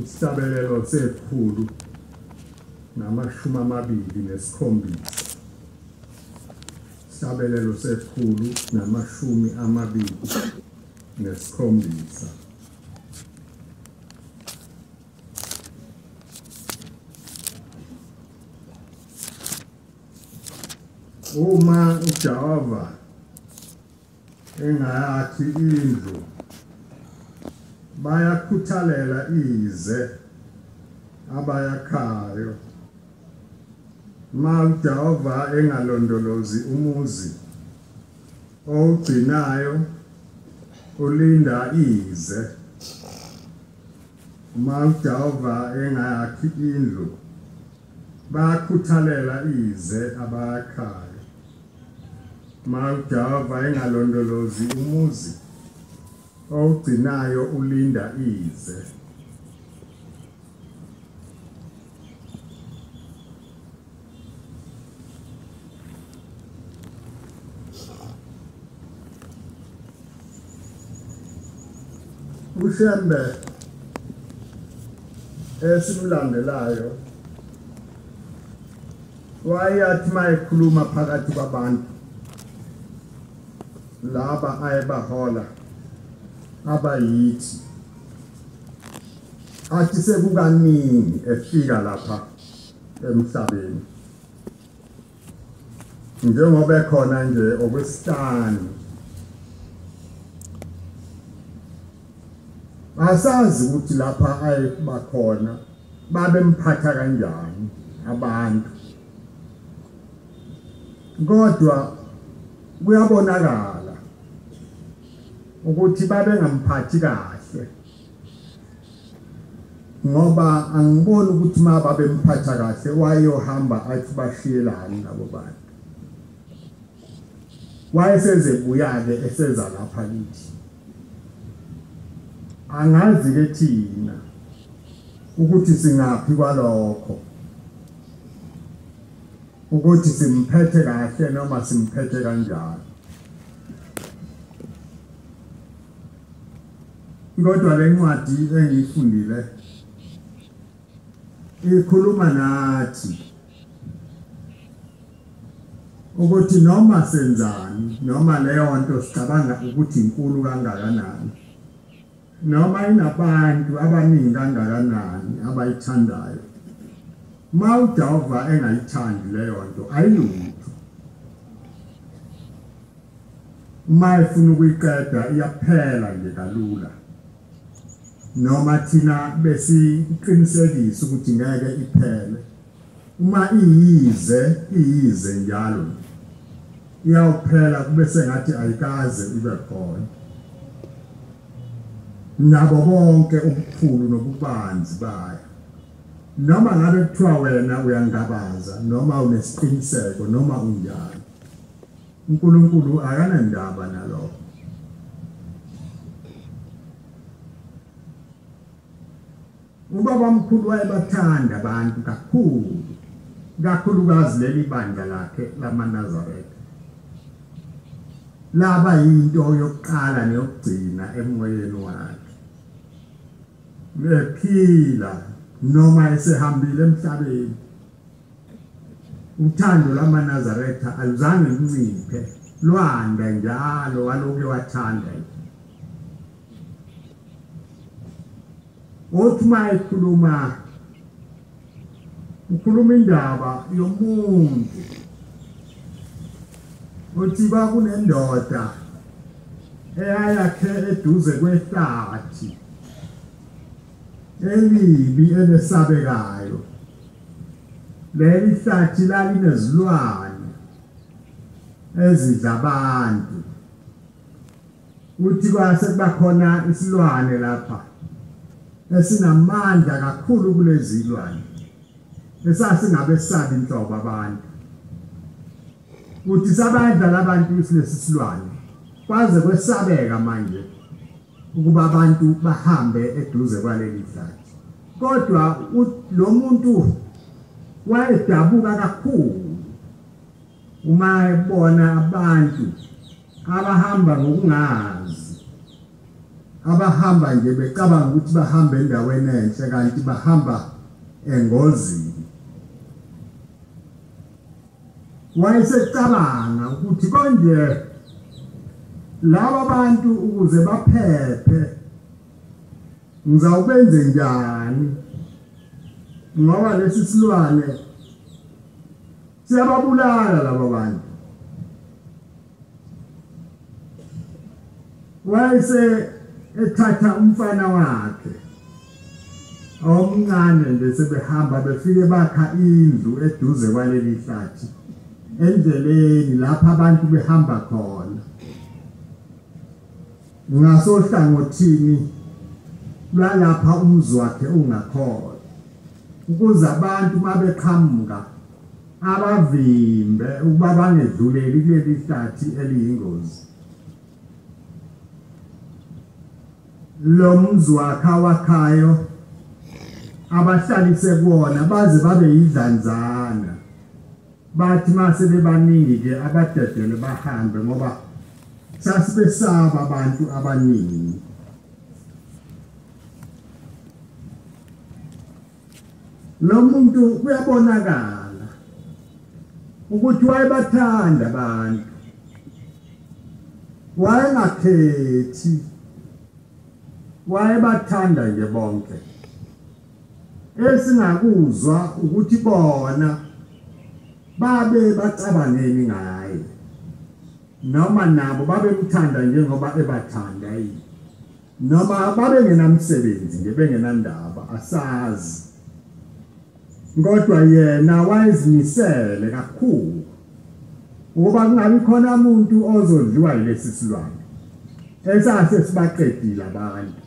Isihlabelelo 127. Isihlabelelo 127. Uma uJehova engayakhi indlu, bayakhuthalela ize abayakhayo. Ma uJehova engalondolozi umuzi, owugcinayo ulinda ize. Uma uJehova engayakhi indlu, bayakhuthalela ize abayakhayo. Ma uJehova engalondolozi umuzi, owugcinayo ulinda ize. uShembe esimlandelayo wayathi mayekhuluma phakathi kwabantu laba ayebahola abayithi, athi sekukaningi efika lapha emhlabeni, njengoba ekhona nje okwesihlanu. Asazi ukuthi lapha ayebakhona babemphatha kanjani abantu, kodwa kuyabonakala ukuthi babengamphathi kahle, ngoba angiboni ukuthi ma babemphatha kahle wayohamba athi bashiyelani labo bantu. Wayesezebuya-ke eseza lapha kithi. Angazi-ke thina ukuthi singaphi kwalokho, ukuthi simphethe kahle noma simphethe kanjani. Kodwa le ncwadi engiyifundile ikhuluma nathi ukuthi noma senzani, noma leyo nto sicabanga ukuthi inkulu kangakanani, noma inabantu abaningi kangakanani abayithandayo, ma uJehova engayithandi leyo nto ayilutho. Uma efuna ukuyiqeda iyaphela nje kalula, noma thina besiqinisekisa ukuthi ngeke iphele. Uma iyize, iyize njalo, iyawuphela kube sengathi ayikaze ibe khona. Nabo bonke ubukhulu nobubanzi bayo, noma ngabe kuthiwa wena uyangabaza noma unesiqiniseko noma unjani, uNkulunkulu akanandaba nalokho. Ubabamkhulu wayebathanda abantu kakhulu, kakhulukazi leli bandla lakhe lamaNazaretha. Laba yinto yokuqala neyokugcina emoyeni wakhe. Ephila noma esehambile emhlabeni, uthando lwamaNazaretha aluzange lunciphe, lwanda njalo, waloke wathanda. Uthi uma ekhuluma, ukhuluma indaba yomuntu. Uthi kwakunendoda eyayakhe eduze kwehlathi elibi elesabekayo. Leli hlathi lalinezilwane ezidla abantu. Uthi kwase kuba khona isilwane lapha esinamandla kakhulu kulezi zilwane, esasingabesabi inhlobo abantu. Uthi sabadla labantu lesi silwane, kwaze kwesabeka manje ukuba abantu bahambe eduze kwaleli hlathi. Kodwa lo muntu wayedabuka kakhulu uma ebona abantu abahamba ngokungazi, abahamba nje becabanga ukuthi bahamba endaweni enhle kanti bahamba engozini. Wayesecabanga ukuthi konje laba bantu ukuze baphephe ngizawubenze njani, ngoba lesi silwane siyababulala laba bantu. Wayese ethatha umfana wakhe omncane nje, sebehamba befike bakha indlu eduze kwaleli hlathi endleleni lapha abantu behamba khona, ngasohlangothini lwalapha umuzi wakhe ungakhona, ukuze abantu mabeqhamuka abavimbe ukuba bangedluleli kuleli hlathi eliyingozi. Lo mzi wakhe awakhayo abahlalise kuwona baze babe yidlanzana, bathi mase bebaningi-ke abadedele bahambe, ngoba sasibesaba abantu abaningi. Lo muntu kuyabonakala ukuthi wayebathanda abantu, wayengakhethi, wayebathanda nje bonke. Esingakuzwa ukuthi bona babe bacabangeni ngaye, noma nabo babemthanda njengoba ebathanda yini, noma babengenamsebenzi nje bengenandaba, asazi. Kodwa yena wayezimisele kakhulu ukuba kungabi khona umuntu ozodliwa yilesi silwane esase sibaqedile abantu.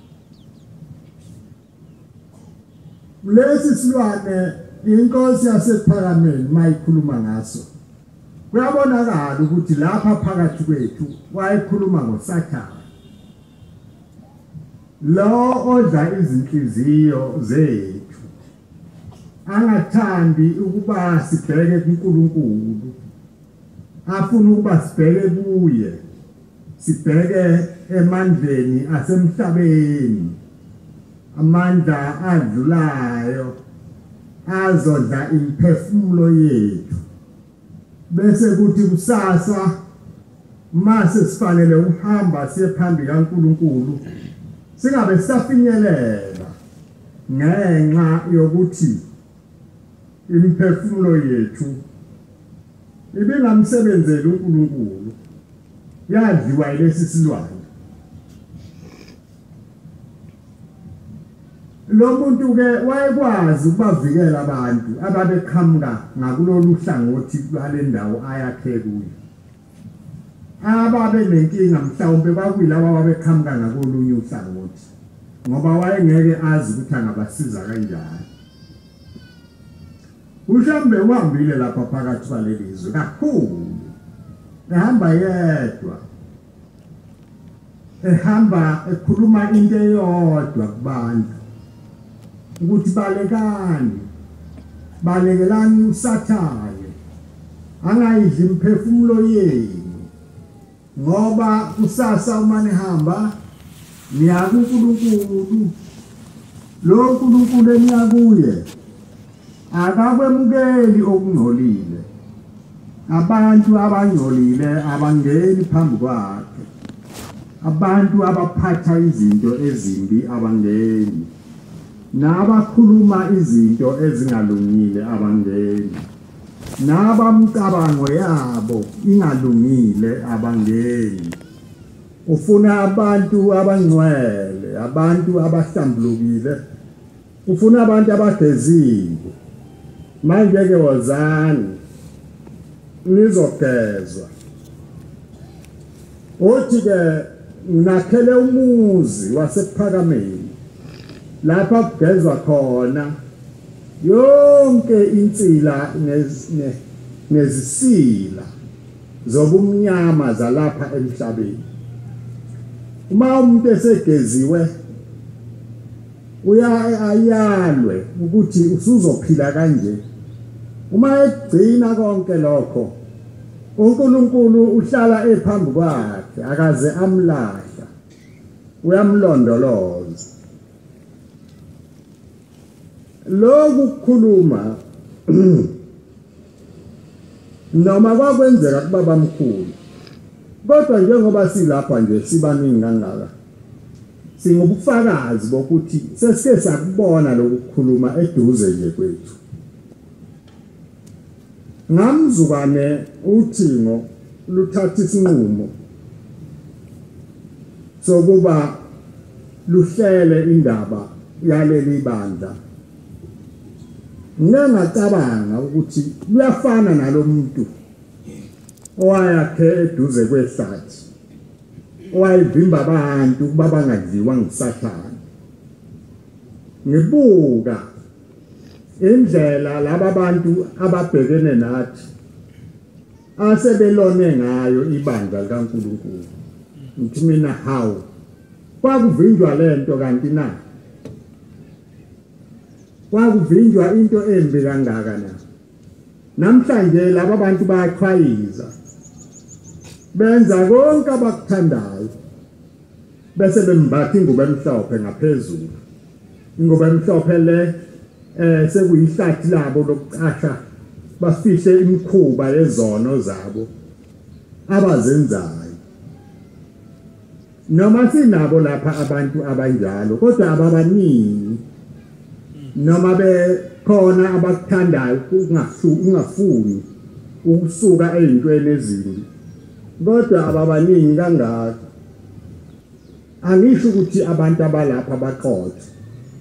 Lesi silwane inkosi yasePhakameni mayikhuluma ngaso, kuyabonakala ukuthi lapha phakathi kwethu wayekhuluma ngoSathane, lo odla izinhliziyo zethu, angathandi ukuba sibheke kuNkulunkulu, afuna ukuba sibheke kuye, sibheke emandleni asemhlabeni, amandla adlulayo azodla imphefumulo yethu, bese kuthi kusasa mase sifanele uhamba siye phambi kaNkulunkulu singabe sisafinyelela ngenxa yokuthi imphefumulo yethu ibingamsebenzeli uNkulunkulu, yadliwa yilesi silwane. Lo muntu ke wayekwazi ukubavikela abantu ababeqhamuka ngakulolu hlangothi lwale ndawo ayakhe kuyo. Ababe nenkinga mhlawumbe kwakuyilabo ababeqhamuka ngakolunye uhlangothi, ngoba wayengeke azi ukuthi angabasiza kanjani. uShembe uhambile lapha phakathi kwaleli zwe kakhulu, ehamba yedwa, ehamba ekhuluma into eyodwa kubantu ukuthi balekani, balekelani uSathane angayidli imphefumulo yenu, ngoba kusasa uma nihamba niya kuNkulunkulu, lo nkulunkulu eniya kuye akakwemukeli okungcolile, abantu abangcolile abangeni phambi kwakhe, abantu abaphatha izinto ezimbi abangeni, nabakhuluma izinto ezingalungile abangeni, nabamcabango yabo ingalungile abangeni. Ufuna abantu abangcwele, abantu abahlambulukile, ufuna abantu abageziwe. Manje ke wozani nizogezwa. Uthi ke nakhele umuzi wasePhakameni lapha kugezwa khona yonke insila nezisila zobumnyama zalapha emhlabeni. Uma umuntu esegeziwe uyayalwe ukuthi usuzophila kanje. Uma egcina konke lokho, uNkulunkulu uhlala ephambi kwakhe akaze amlahla. uyamlondoloza. Lokhu kukhuluma noma kwakwenzeka kubabamkhulu, kodwa njengoba silapha nje sibaningi kangaka, singubufakazi bokuthi sesike sakubona lokukhuluma eduze nje kwethu. Ngamzukwane uthingo luthatha isinqumo sokuba luhlele indaba yaleli bandla. Ngingacabanga ukuthi kuyafana nalomuntu owayakhe eduze kwehlathi, owayevimba abantu ukuba bangadliwa nguSathane. Ngibuka indlela laba bantu ababhekene nathi asebelone ngayo ibandla likaNkulunkulu, ngithi mina hawu, kwakuvinjwa lento kanti na? Kwakuvinjwa into embi kangaka na? Namhlanje laba bantu bayaqhwayiza, benza konke abakuthandayo, bese bembatha ingubo emhlophe ngaphezulu. Ingubo emhlophe le sekuyihlathi labo lokucasha, bafihle imikhuba yezono zabo abazenzayo. Noma sinabo lapha abantu abanjalo, kodwa ababaningi. Noma bekhona abakuthandayo ukungafuni ukusuka ey'ntweni ezimbi, kodwa ababaningi kangaka. Angisho ukuthi abantu abalapha baqotho,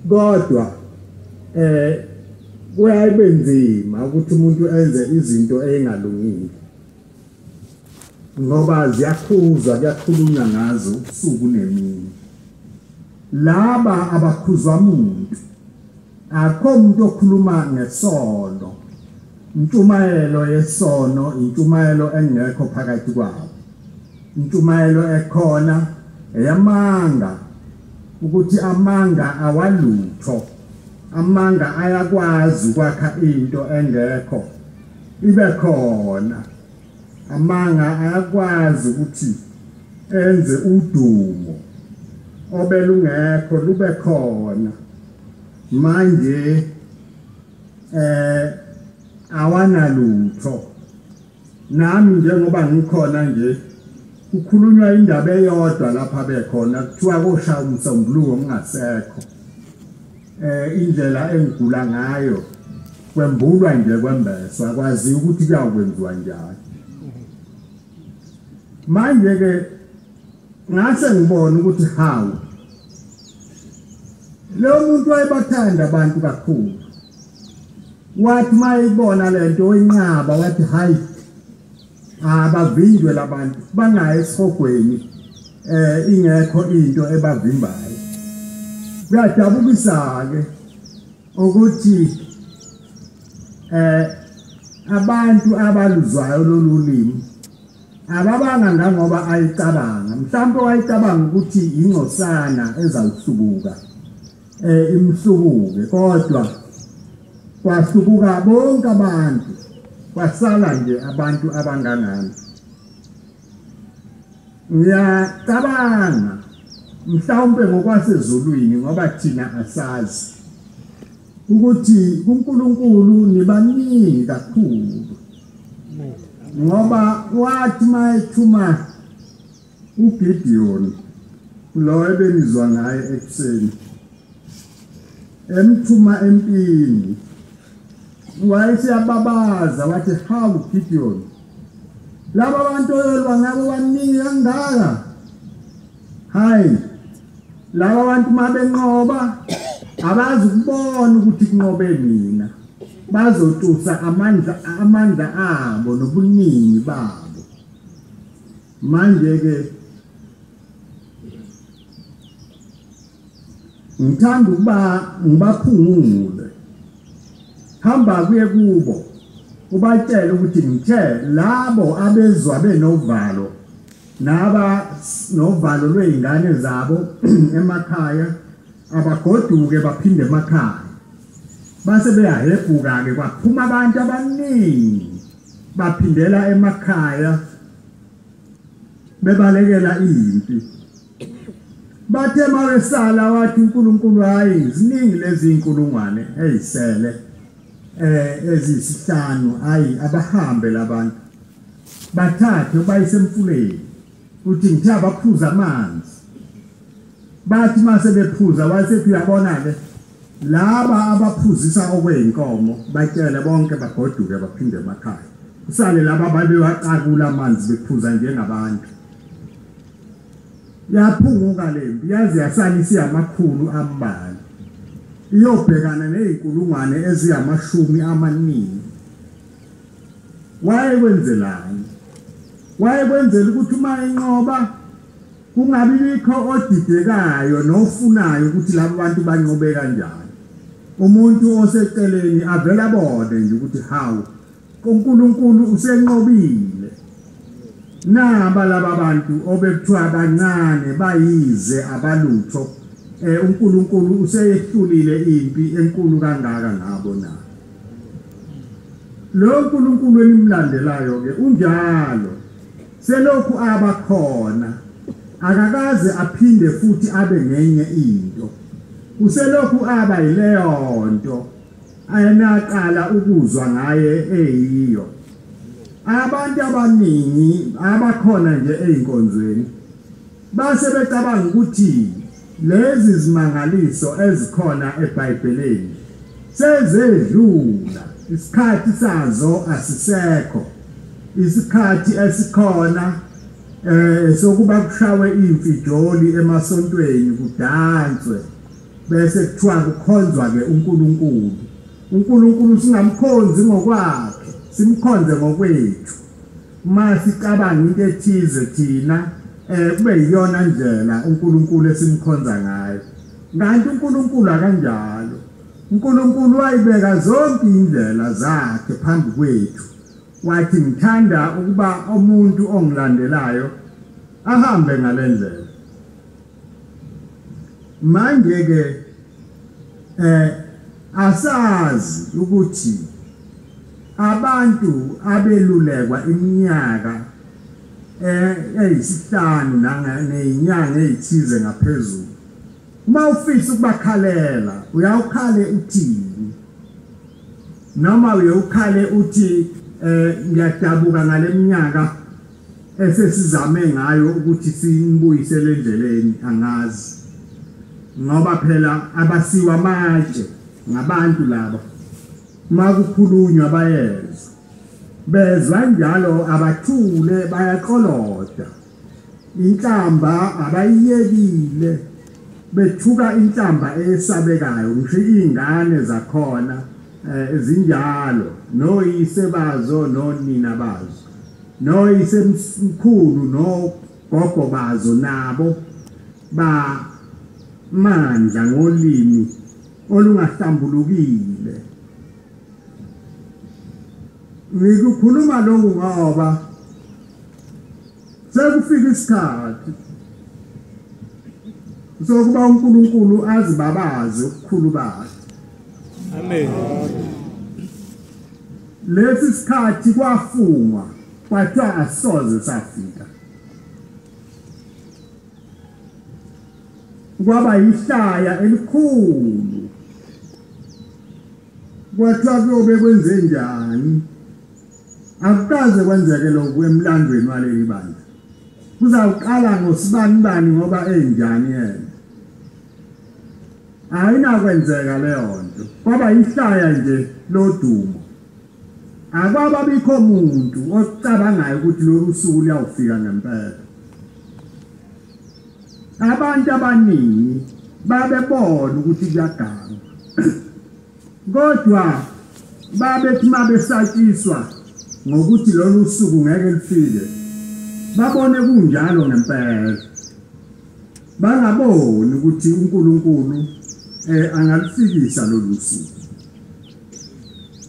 kodwa kuyaye nzima ukuthi umuntu enze izinto engalungile, ngoba ziyakhuzwa, kuyakhulunywa ngazo ubusuku nemini. Laba abakhuzwa muntu, akho umuntu okhuluma ngesono. Intshumayelo yesono intshumayelo engekho phakathi kwabo. Intshumayelo ekhona eyamanga, ukuthi amanga awalutho, amanga ayakwazi ukwakha into engekho ibe khona. Amanga ayakwazi ukuthi enze udumo obelungekho lube khona. Manje awanalutho. Nami njengoba ngikhona nje, kukhulunywa indaba eyodwa lapha bekhona, kuthiwa koshaya umsombuluko ngingasekho. Indlela engigula ngayo kwembulwa nje kwembeswa, kwazi ukuthi kuyakwenziwa njani. Manje ke ngase ngibona ukuthi hawu, lo muntu wayebathanda abantu kakhulu. Wathi mayibona lento oyinqaba, wathi hayi, abavinjwe labantu bangayi esihogweni ingekho into ebavimbayo. Kuyadabukisa ke ukuthi abantu abaluzwayo lolu limi ababanga ngangoba ayicabanga. Mhlawumbe wayicabanga ukuthi ingcosana ezawuhlubuka imhlubuke, kodwa kwahlubuka bonke abantu, kwasala nje abantu abangangani. Ngiyacabanga mhlawumbe ngokwasezulwini, ngoba thina asazi ukuthi kuNkulunkulu nibaningi kakhulu, ngoba wathi mayethuma uGideon lo ebenizwa ngaye ekuseni, emthuma empini, wayeseyababaza wathi hawu Gideon, laba bantu oyolwa ngabo baningi kangaka. Hayi, laba bantu mabenqoba abazi ukubona ukuthi kunqobe mina, bazotusa amandla abo nobuningi babo. Manje ke ngithanda ukuba ngibaphungule, hamba kuye kubo ubatshele ukuthi ngithe labo abezwa benovalo naba novalo lwey'ngane zabo emakhaya abagoduke baphinde emakhaya. Base beyahebhuka-ke, kwaphuma abantu abaningi baphindela emakhaya bebalekela impi. Bathe mawesala wathi uNkulunkulu, hayi ziningi lezi inkulungwane ezisele ezisihlanu, hayi abahambe labantu bathathe bayise emfuleni, uthi ngithe abaphuza amanzi. Bathi mase bephuza wasethi uyabona ke laba abaphuzisa okweyinkomo batshele bonke bagoduke baphinde emakhaya, kusale laba babewaqakula amanzi bephuza njengabantu. Yaphunguka lempi yaze yasala isiyamakhulu ambalwa, iyobhekana nezinkulungwane eziyamashumi amaningi. Wayekwenzelani? Wayekwenzela ukuthi uma inqoba kungabi bikho odidekayo nofunayo ukuthi labo bantu banqobe kanjani. Umuntu oseceleni avela abone nje ukuthi hawu, uNkulunkulu usenqobile. Naba laba bantu obekuthiwa abancane bayize abalutho, uNkulunkulu useyehlulile impi enkulu kangaka ngabo na. Lo uNkulunkulu enimlandelayo ke unjalo, selokhu abakhona akakaze aphinde futhi abe ngenye into, uselokhu aba yileyo nto ayenaqala ukuzwa ngaye eyiyo. Abantu abaningi abakhona nje eyinkonzweni base becabanga ukuthi lezi zimangaliso ezikhona eBhayibhelini sezedlula, isikhathi sazo asisekho. Isikhathi esikhona sokuba kushawe imfijoli emasontweni kudanswe bese kuthiwa kukhonzwa ke uNkulunkulu. uNkulunkulu singamkhonzi ngokwakhe, simkhonze ngokwethu. Uma sicabanga into ethize thina kube yiyona ndlela uNkulunkulu esimkhonza ngayo. Kanti uNkulunkulu akanjalo. uNkulunkulu wayibeka zonke indlela zakhe phambi kwethu, wathi ngithanda ukuba umuntu ongilandelayo ahambe ngalendlela. Manje ke asazi ukuthi abantu abelulekwa iminyaka eyisihlanu nezinyanga ezithize ngaphezulu, uma ufisa ukubakhalela uyawukhale uthini? Noma uyawukhale uthi ngiyadabuka ngaleminyaka esesizame ngayo ukuthi simbuyisele endleleni, angazi. Ngoba phela abasiwa amatshe ngabantu laba, makukhulunywa bayezwa, bezwa njalo abathule, bayaqoloda inhlamba abayiyekile, bethuka inhlamba esabekayo, ngisho izingane zakhona ezinjalo, noyise bazo nonina bazo, noyise mkhulu nogogo bazo, nabo ba mandla ngolimi olungahlambulukile. Ngikukhuluma lokhu ngoba sekufika isikhathi sokuba uNkulunkulu azibabaze ukukhulu bakhe. Amen. Lesi sikhathi kwafungwa kwathiwa asoze safika, kwaba yihlaya elikhulu, kwathiwa kuyobe kwenze njani. Akukaze kwenzeke lokhu emlandweni waleli bandla. Kuzawuqala ngosibanibani ngoba enjani yena, ayinakwenzeka leyo nto. Kwaba yihlaya nje lodumo, akwababikho muntu ocabangayo ukuthi lolu suku luyawufika ngempela. Abantu abaningi babebona ukuthi kuyaganga, kodwa babethi mabesatshiswa ngokuthi lolu suku ngeke lufike, babone kunjalo ngempela, bangaboni ukuthi uNkulunkulu angalifikisa lolu suku.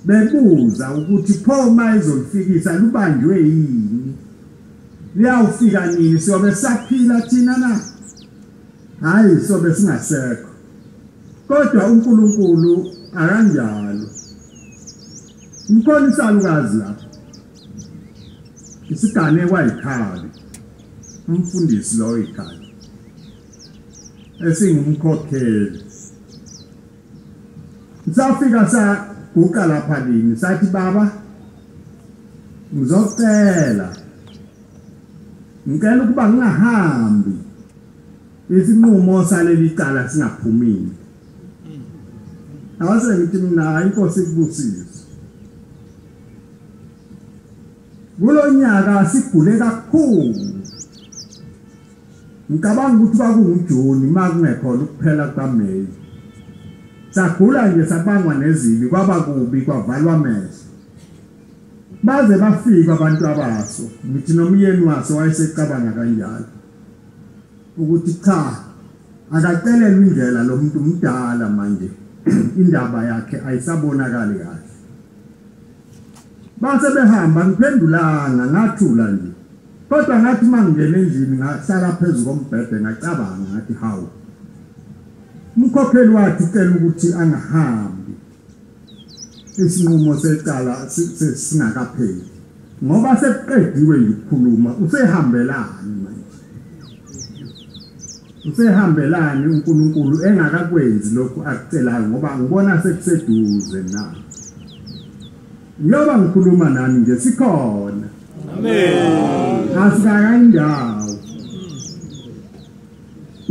Bebuza ukuthi pho uma ezolifikisa lubanjwe yini, liyawufika nini, siyobe saphila thina na? Hayi, sobe singasekho. Kodwa uNkulunkulu akanjalo. Mkhona isalukazi lapho, isigane kwayikhali, umfundisi lo ikhali. esingumkhokheli. Safika saguqa lapha kini, sathi baba ngizocela, ngicela ukuba ngingahambi isinqumo saleli cala singaphumile. Awase ngithi mina inkosi ikubusise. Kulo nyaka sigule kakhulu. Ngicabanga ukuthi kwakunguJuni uma kungekhona ukuphela kukaMeyi. Sagula nje sabangwa nezibi, kwaba kubi, kwavalwa amehlo. Baze bafika abantu abaso, ngithi nomyeni waso wayesecabanga kanjalo ukuthi cha, akacelelwe indlela lo muntu mdala manje, indaba yakhe ayisabonakali kahle. Base behamba, ngiphendulanga, ngathula nje. Kodwa ngathi uma ngingena endlini ngahlala phezu kombhede ngacabanga ngathi hawu, umkhokheli wathi ucela ukuthi angahambi isinqumo secala singakapheli, ngoba sekuqediwe nje ukukhuluma. Usehambelani manje? Usehambelani uNkulunkulu engakakwenzi lokhu akucelayo, ngoba ngibona sekuseduze na. Njengoba ngikhuluma nani nje sikhona. Amen. Asikaka indawo.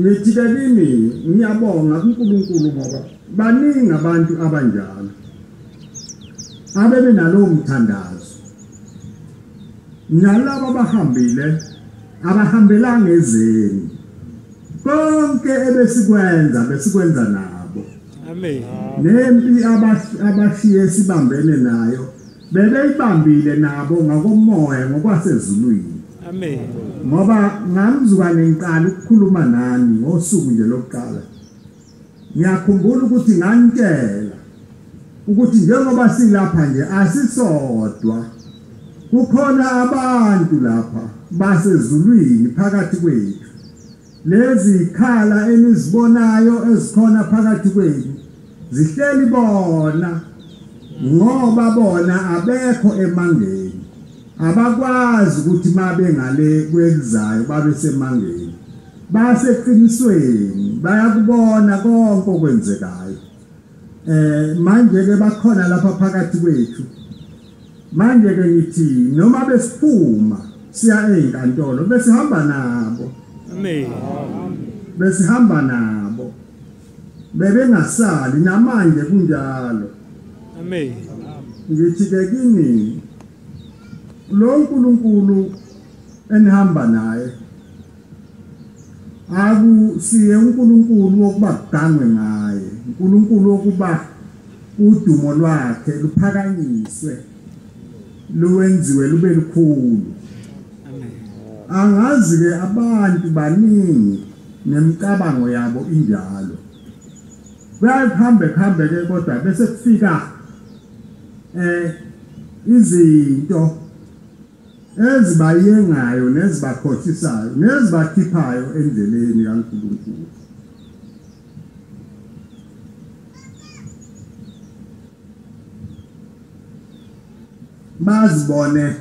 Ngithi ke kimi ngiyabonga kuNkulunkulu ngoba baningi abantu abanjalo abebenalowo mthandazo, nalabo abahambile abahambelanga ezeni. Konke ebesikwenza besikwenza nabo. Amen. Nempi abashiye sibambene nayo bebeyibambile nabo ngakomoya ngokwasezulwini. Amen. Ngoba ngamzukwane ngiqala ukukhuluma nani ngosuku nje lokuqala, ngiyakhumbula ukuthi nganitshela ukuthi njengoba silapha nje asisodwa, kukhona abantu lapha basezulwini phakathi kwethu. Lezi khala enizibonayo ezikhona phakathi kwethu zihleli bona, ngoba bona abekho emangeni, abakwazi ukuthi mabe ngale kwelizayo babe semangeni, baseqinisweni, bayakubona konke okwenzekayo. Manje ke bakhona lapha phakathi kwethu. Manje ke ngithi noma besiphuma siya ezinkantolo besihamba nabo. Amen. Besihamba nabo, bebengasali, namanje kunjalo. Amen. Ngithi ke kini lo uNkulunkulu enihamba naye akusiye uNkulunkulu wokuba kugangwe ngaye, uNkulunkulu wokuba udumo lwakhe luphakanyiswe luwenziwe lube lukhulu. Amen. Angazi ke abantu baningi nemicabango yabo injalo, kuyakuhambe kuhambe ke, kodwa bese kufika izinto ezibayengayo nezibakhohlisayo nezibakhiphayo endleleni kaNkulunkulu. Bazibone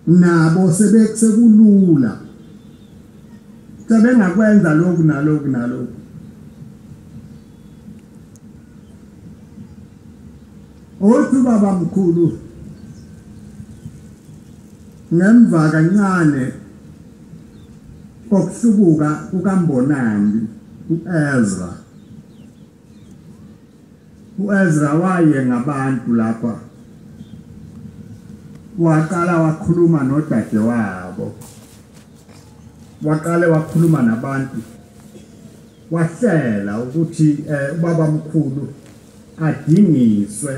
nabo sebekulula, sebengakwenza lokhu nalokhu nalokhu. Othi baba mkhulu ngemva kancane kokuhlubuka kukaMbonambi uEzra, uEzra waye ngabantu lapha, waqala wakhuluma nodadewabo, waqale wakhuluma nabantu, wahlela ukuthi ubaba mkhulu adingiswe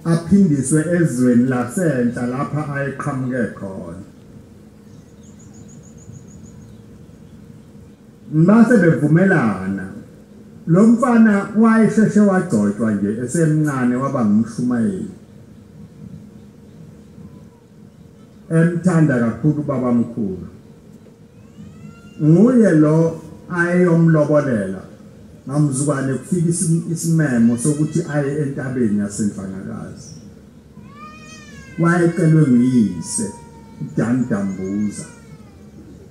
aphindiswe ezweni lasenhla lapha ayeqhamuke khona. Base bevumelana, lo mfana wayesheshe wagcotshwa nje esemncane waba ngumshumayeli, emthanda kakhulu ubaba mkhulu. Nguye lo ayeyomlobolela ngamzukwane kufika isimemo sokuthi aye entabeni yaseNhlangakazi. Wayecelwe nguyise uDan Dambuza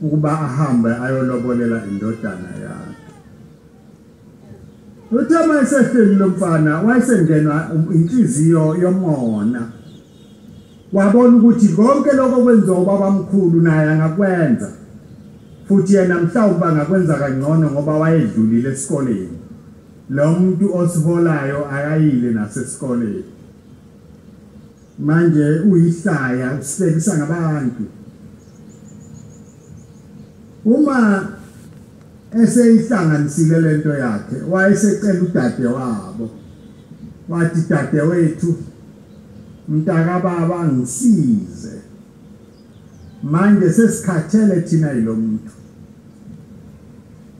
ukuba ahambe ayolobolela indodana yakhe. Uthe uma esehleli lo mfana wayesengenwa inhliziyo yomona, wabona ukuthi konke lokho kwenziwa ubabamkhulu naye angakwenza, futhi yena mhlawumbe angakwenza kangcono ngoba wayedlulile esikoleni. Lo muntu osiholayo akayile nasesikoleni, manje uyihlaya, usihlekisa ngabantu. Uma eseyihlanganisile lento yakhe, wayesecela udade wabo, wathi dade wethu, mntakababa ngisize, manje sesikhathele thina yilo muntu,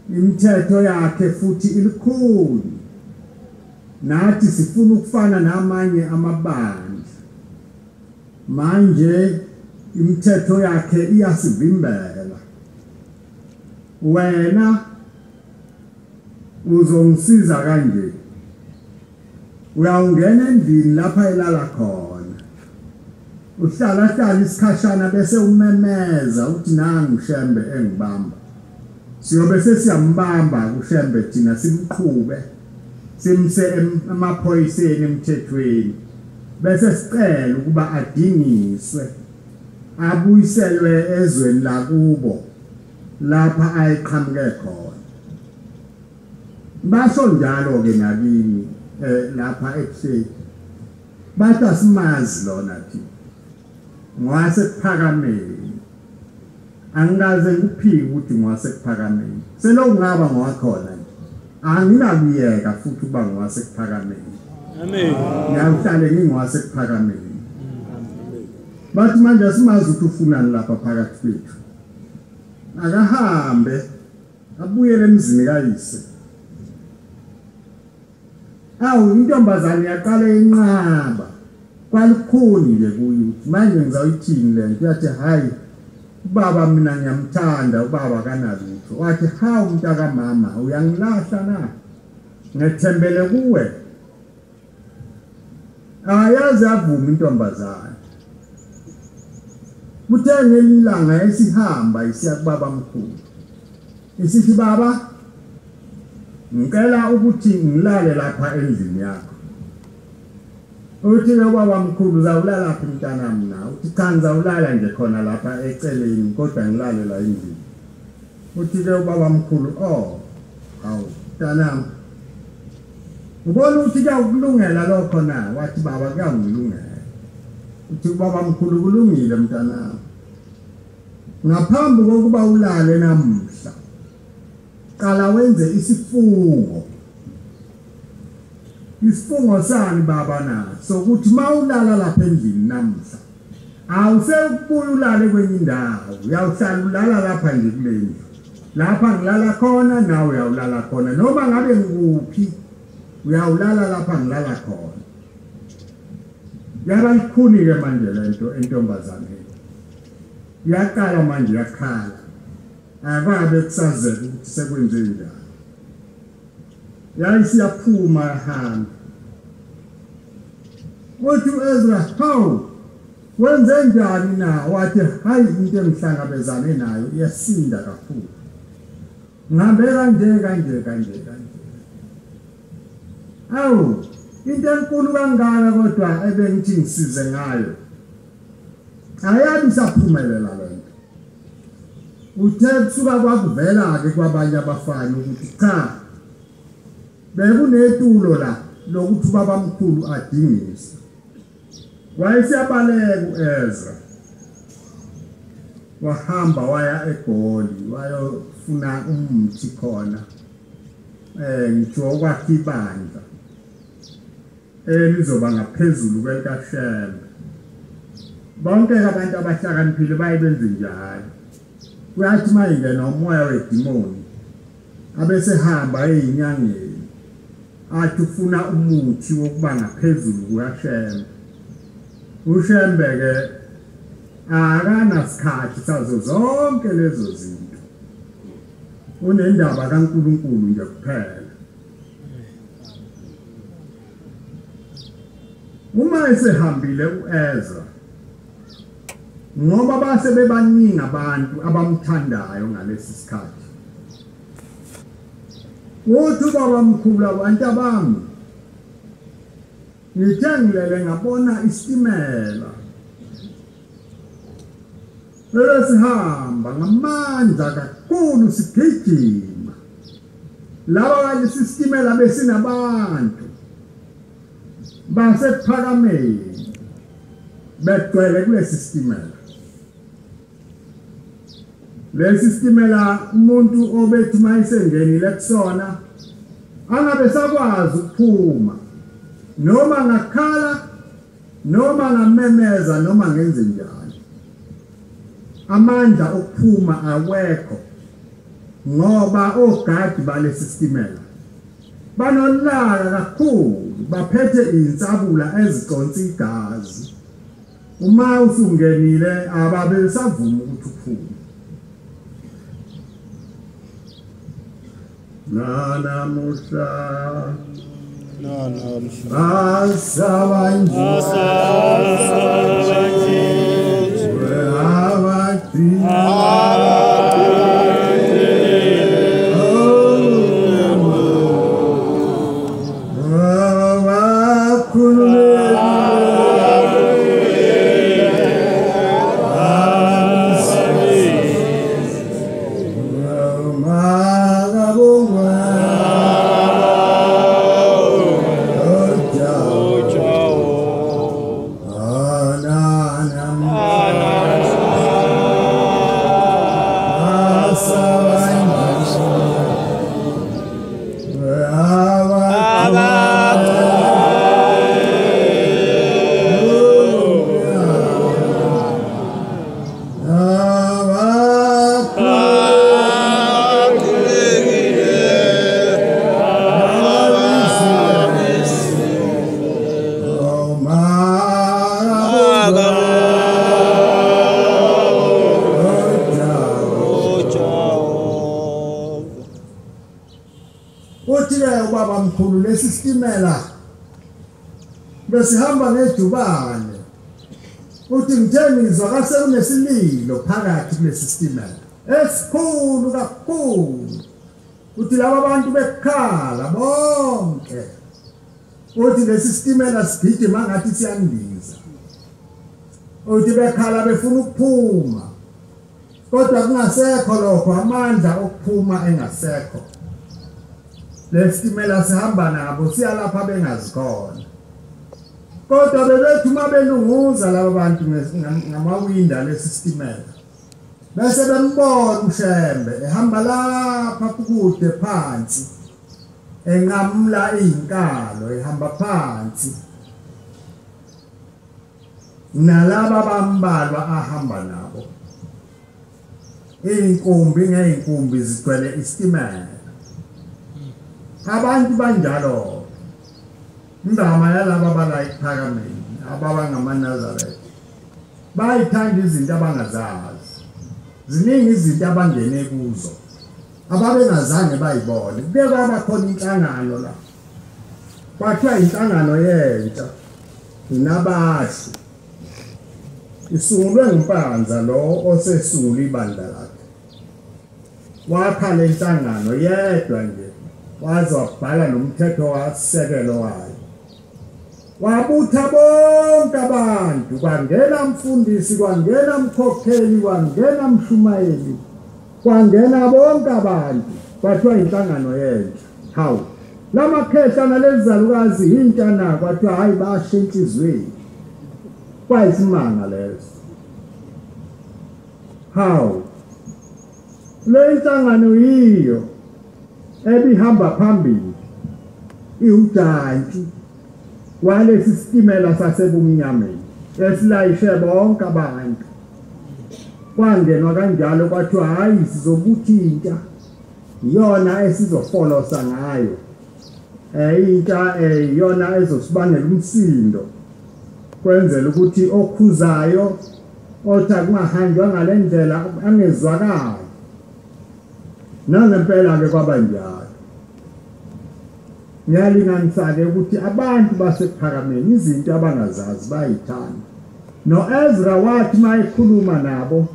imithetho yakhe futhi ilikhulu, nathi sifuna ukufana namanye amabandla, manje imithetho yakhe iyasivimbela, wena uzongisiza kanje, uyawungena endlini lapha elala khona, uhlala hlala isikhashana bese umemeza uthi nangu Shembe engibamba. Siyobe sesiyambamba kuShembe thina, simqhube simse emaphoyiseni emthethweni, bese sicela ukuba adingiswe abuyiselwe ezweni lakubo lapha ayiqhamuke khona. Basho njalo ke nakimi lapha ebuhleni, bathi asimazi lona thina, ngwasekuphakameni. Angikaze ngikuphike ukuthi ngwasekuphakameni, selokhu ngaba ngwakhona nje anginakuyeka futhi ukuba ngwasekuphakameni. Amen. Ngiyahlale ngingwasekuphakameni. Bathi manje asimazi ukuthi ufunani lapha phakathi kwethu, akahambe abuyele emzini kayise. Awu, intombazane yaqala inqaba, kwalukhuni nje kuyo ukuthi manje ngizawuyithini le nto. Yathi hayi ubaba mina ngiyamthanda, ubaba kanalutho. Wathi hawu mntakamama, uyangilahla na? Ngethembele kuwe. Ayaze avuma intombazane. Kuthe ngelinye ilanga esihamba isiya kubaba mkhulu, isithi baba ngicela ukuthi ngilale lapha endlini yakho. Uthi ke ubaba mkhulu uzawulala phi mntanami na? Uthi cha ngizawulala nje khona lapha eceleni, kodwa ngilale la endlini. Uthi ke ubaba mkhulu, oh hawu mntanami, ubona ukuthi kuyakulungela lokho na? Wathi baba kuyangilungela. Uthi ubaba mkhulu kulungile mntanami, ngaphambi kokuba ulale namuhla qala wenze isifungo. Isifungo sani baba na? Sokuthi mawulala lapha endlini namuhla awusekubuya ulale kwenye indawo, uyawuhlala ulala lapha nje kule ndlu, lapha ngilala khona nawe uyawulala khona, noma ngabe ngikuphi uyawulala lapha ngilala khona. Yaba likhuni-ke manje lento entombazaneni, yaqala manje yakhala, akabe kusazeka ukuthi sekwenze njani. Yayisiyaphuma yahamba. Wathi u-Ezra, hawu wenze njani na? Wathi hayi into engihlangabezane nayo iyasinda kakhulu, ngihambe kanje kanje kanje kanje. Awu into enkulu kangaka kodwa ebengithi ngisize ngayo ayabi isaphumelela lento. Uthe kusuka kwakuvela-ke kwabanye abafana ukuthi cha, bekunetulo la lokuthi ubabamkhulu adingiswe. Wayeseyabaleka u-Ezra, wahamba waya eGoli wayofuna umuthi khona, ngithiwa ukwakha ibandla elizoba ngaphezulu kwelikaShembe. Bonke abantu abahlakaniphile baye benze njalo. Kuyathi uma ingena umoya wedimoni abesehamba eyinyangeni athi ufuna umuthi wokuba ngaphezulu kukaShembe. uShembe-ke akanasikhathi sazo zonke lezo zinto, unendaba kaNkulunkulu nje kuphela. Uma esehambile u-Ezra Ngoba base bebaningi abantu abamthandayo ngalesi sikhathi. Uthi ubaba mkhulu, abantu abami, ngithe ngilele ngabona isitimela sihamba ngamandla kakhulu sigijima. Laba kalesi sitimela besinabantu basePhakameni begcwele kulesi sitimela. Lesi sitimela umuntu obethi mayisengenile kusona angabe sakwazi ukuphuma, noma ngakhala noma ngamemeza noma ngenze njani, amandla okuphuma awekho, ngoba ogadi balesi sitimela banolaka kakhulu, baphethe insabula eziconsa igazi. Uma usungenile ababe savuma ukuthi uphume. Nanamuhla besihamba ngejubane. Uthi ngithe ngizwa kase kunesililo phakathi kulesi sitimela esikhulu kakhulu. Uthi laba bantu bekhala bonke. Uthi lesi sitimela sigijima ngathi siyandiza. Uthi bekhala befuna ukuphuma, kodwa kungasekho lokho, amandla okuphuma engasekho. Lesi sitimela sihamba nabo siyalapha bengazikhona. Kodwa bebethi uma belunguza laba bantu ngamawinda lesi sitimela, bese bembona uShembe ehamba lapha kude phansi, enqamula izinkalo, ehamba phansi nalaba bambalwa ahamba nabo. Iy'nkumbi ngey'nkumbi zigcwele isitimela. Abantu banjalo. Indaba yalaba abala ePhakameni, ababangamaNazaretha, bayithanda izinto abangazazi. Ziningi izinto abangene kuzo ababengazange bayibone. Kuke kwaba khona inhlangano la, kwathiwa inhlangano yentsha inabashu, isungulwe nguMpanza lo osesungula ibandla lakhe. Wakha le nhlangano yedwa nje, waze wabhala nomthetho wasekelo wayo. Wabutha bonke abantu, kwangena mfundisi, kwangena mkhokheli, kwangena mshumayeli, kwangena bonke abantu, kwathiwa inhlangano yentsha. Hawu, lamakhehla nalezalukazi intsha na, kwathiwa hayi basho enhliziyweni. Kwayisimanga leso. Hawu, le nhlangano yiyo ebihamba phambili, iwujantshi walesi sitimela sasebumnyameni esilayishe bonke abantu. Kwangenwa kanjalo, kwathiwa hayi sizobuthinta, iyona esizofolosa ngayo, intsha iyona ezosibangela umsindo, kwenzela ukuthi okhuzayo othi akungahanjwa ngale ndlela angezwakali. Nangempela-ke kwaba njalo. Ngiyalinganisa-ke ukuthi abantu basePhakameni izinto abangazazi bayithanda. No-Ezra wathi uma ekhuluma nabo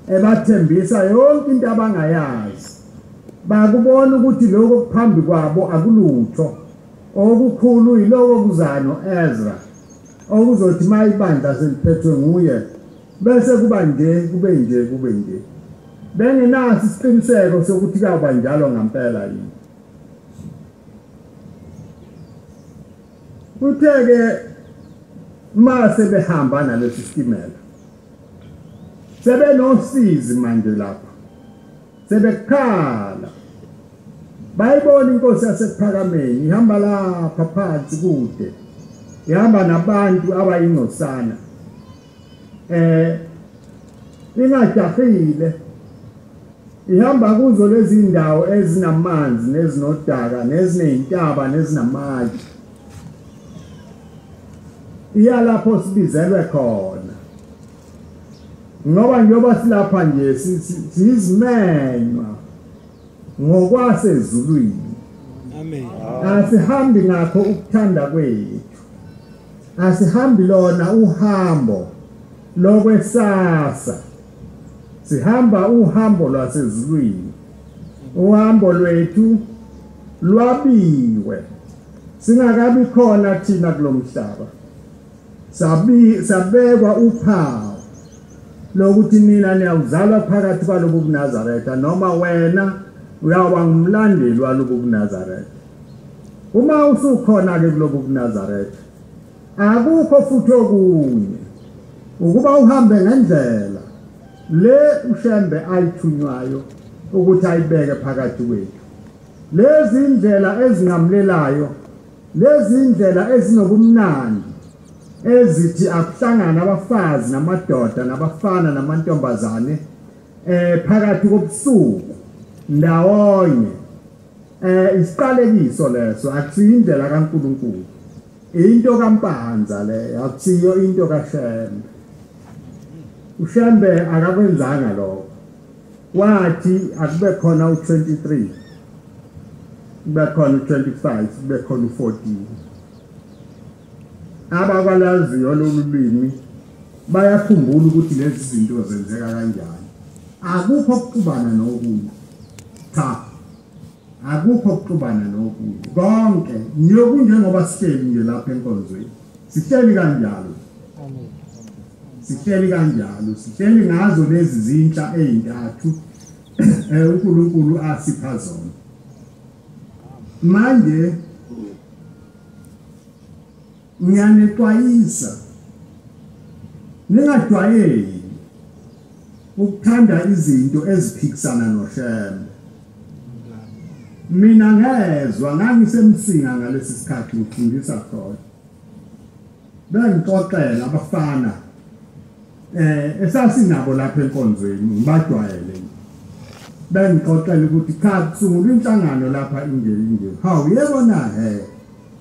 ebathembisa yonke into abangayazi, bakubona ukuthi lokho kuphambi kwabo akulutho, okukhulu yiloko kuzayo no-Ezra, okuzothi uma ibandla seliphethwe nguye bese kuba nje, kube nje, kube nje. Bengenaso isiqiniseko sokuthi kuyawuba njalo ngempela yini. Kuthe-ke uma sebehamba nalesi sitimela, sebenosizi manje lapha, sebekhala, bayibona inkosi yasePhakameni ihamba lapha phansi kude, ihamba nabantu abayingcosana, ingajahile, ihamba kuzo lezi ndawo ezinamanzi nezinodaka neziney'ntaba nezinamatshe, iya lapho sibizelwe khona. Ngoba njengoba silapha nje siyizimenywa ngokwasezulwini. Amen. Asihambi ngakho ukuthanda kwethu, asihambi lona uhambo lokwesasa, sihamba uhambo lwasezulwini. Uhambo lwethu lwabiwe singakabi khona thina kulomhlaba, sabekwa uphawu lokuthi nina niyawuzalwa phakathi kwalobu buNazaretha, noma wena uyawuba ngumlandeli walobu buNazaretha. Uma usukhona-ke kulobu buNazaretha, akukho futhi okunye ukuba uhambe ngendlela le uShembe ayithunywayo ukuthi ayibeke phakathi kwethu. Lezi indlela ezingamlelayo, lezi indlela ezinobumnandi, ezithi akuhlangana abafazi namadoda nabafana namantombazane phakathi kobusuku ndawonye, isiqalekiso leso. Akusiyo indlela kaNkulunkulu, into kaMpanza leyo, akusiyo into kaShembe. uShembe akakwenzanga lokho, wathi akube khona u23, kube khona u25, kube khona u14. Abakwalaziyo lolu lwimi bayakhumbula ukuthi lezi zinto zenzeka kanjani. Akukho ukuxubana nokunye, cha, akukho ukuxubana nokunye. Konke njengoba sihleli nje lapha enkonzweni, sihleli kanjalo, sihleli kanjalo, sihleli ngazo lezi zinhla ezintathu uNkulunkulu asipha zona. Manje ngiyanexwayisa, ningajwayeli ukuthanda izinto eziphikisana noShembe. Mina ngezwa, ngangisemsinga ngalesi sikhathi ngifundisa khona, bengixoxela abafana esasinabo lapha enkonzweni, ngibajwayele, bengixoxela ukuthi cha, kusungulwa inhlangano lapha inje inje. Hawu, yebo na, he,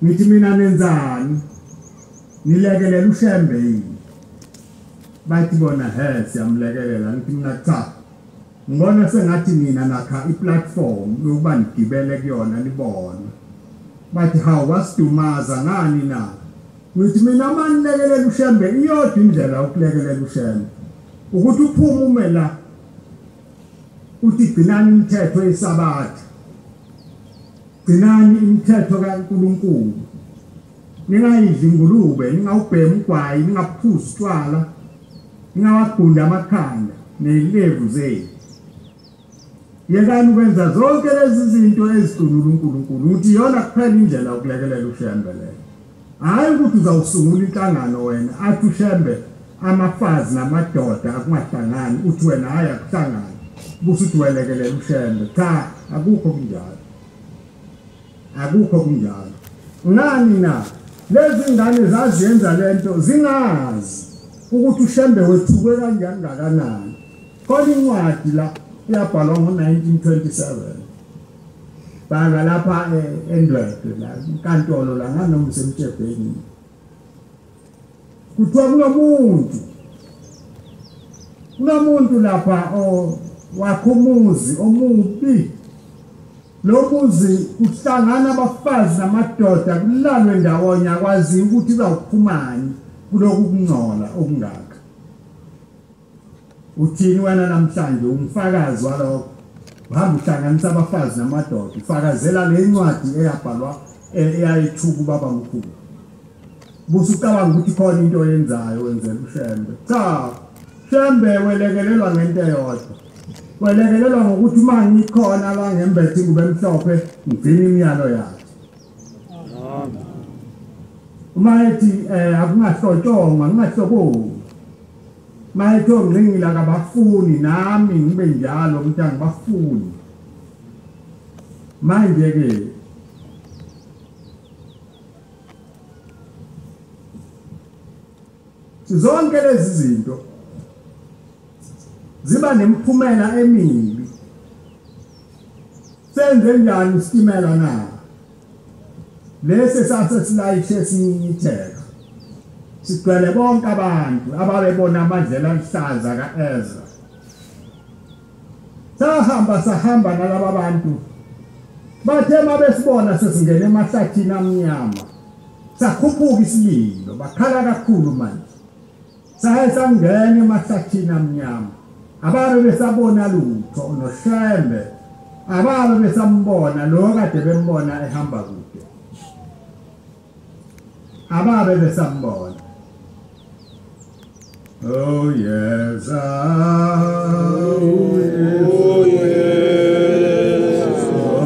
ngithi mina nenzani, nilekelela uShembe yini? Bathi bona he, siyamlekelela. Ngithi mina cha, ngibona sengathi nina nakha iplatform yokuba nigibele kuyona nibone. Bathi hawu, wasidumaza ngani na? Ngithi mina uma nilekelela uShembe, iyodwa indlela yokulekelela uShembe, ukuthi uphume ume la uthi gcinani imithetho yeSabatha, gcinani imithetho kaNkulunkulu, ningayidli ingulube, ningawubhemi ugwayi, ningaphuzi utshwala, ningawagunda amakhanda ney'levu zenu. Yekani ukwenza zonke lezi zinto ezicunula uNkulunkulu. Ukuthi iyona kuphela indlela yokulekelela uShembe leyo. Hhayi ukuthi uzawusungula inhlangano wena, athi uShembe amafazi namadoda akungahlangani, uthi wena hhayi akuhlangani, busuthi welekelela uShembe. Cha, akukho kunjalo, akukho kunjalo. Ngani na? Lezi ngane zaziyenza lento zingazi ukuthi uShembe wethukwe kanjani ngakanani. Khona incwadi la iyabhalwa ngo-1927, bhalwa lapha eNdwedwe la inkantolo la nganoma isemtshebheni. Kuthiwa kunomuntu lapha wakha umuzi omubi. Lo muzi kuhlangana abafazi namadoda, kulalwe ndawonye, akwaziwa ukuthi kuzawuphumani kulokhu kungcola okungaka. Uthini wena namhlanje umfakazi walokho? Uhamba uhlanganisa abafazi namadoda, ufakazela le ncwadi eyabhalwa eyayithuka ubaba mkhulu. Busucabanga ukuthi khona into oyenzayo wenzela uShembe. Cha, Shembe welekelelwa ngento eyodwa. Welekelelwa ngokuthi uma ngikhona la ngembethe ingubo emhlophe ngigcina imiyalo yakhe. Uma ethi akungahlotshongwa ngingahlobongi. Uma ethi ongqingila kabafuni nami ngibe njalo ukuthi angibafuni. Manje ke zonke lezi zinto ziba nemiphumela emibi. Senze njani isitimela na? Lesi sase silayishe sinyitheka. Sigcwele bonke abantu ababebona amadlela aluhlaza kaEzra. Sahamba sahamba nalaba bantu. Bathe mabesibona sesingena emahlathini amnyama. Sakhuphuka isililo, bakhala kakhulu manje. Saye sangena emahlathini amnyama. Ababe besabona lutho noShembe. Ababe besambona lo kade bembona ehamba kude. Ababe besambona. Oh yes, oh yes, oh yes, oh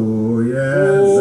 oh yes,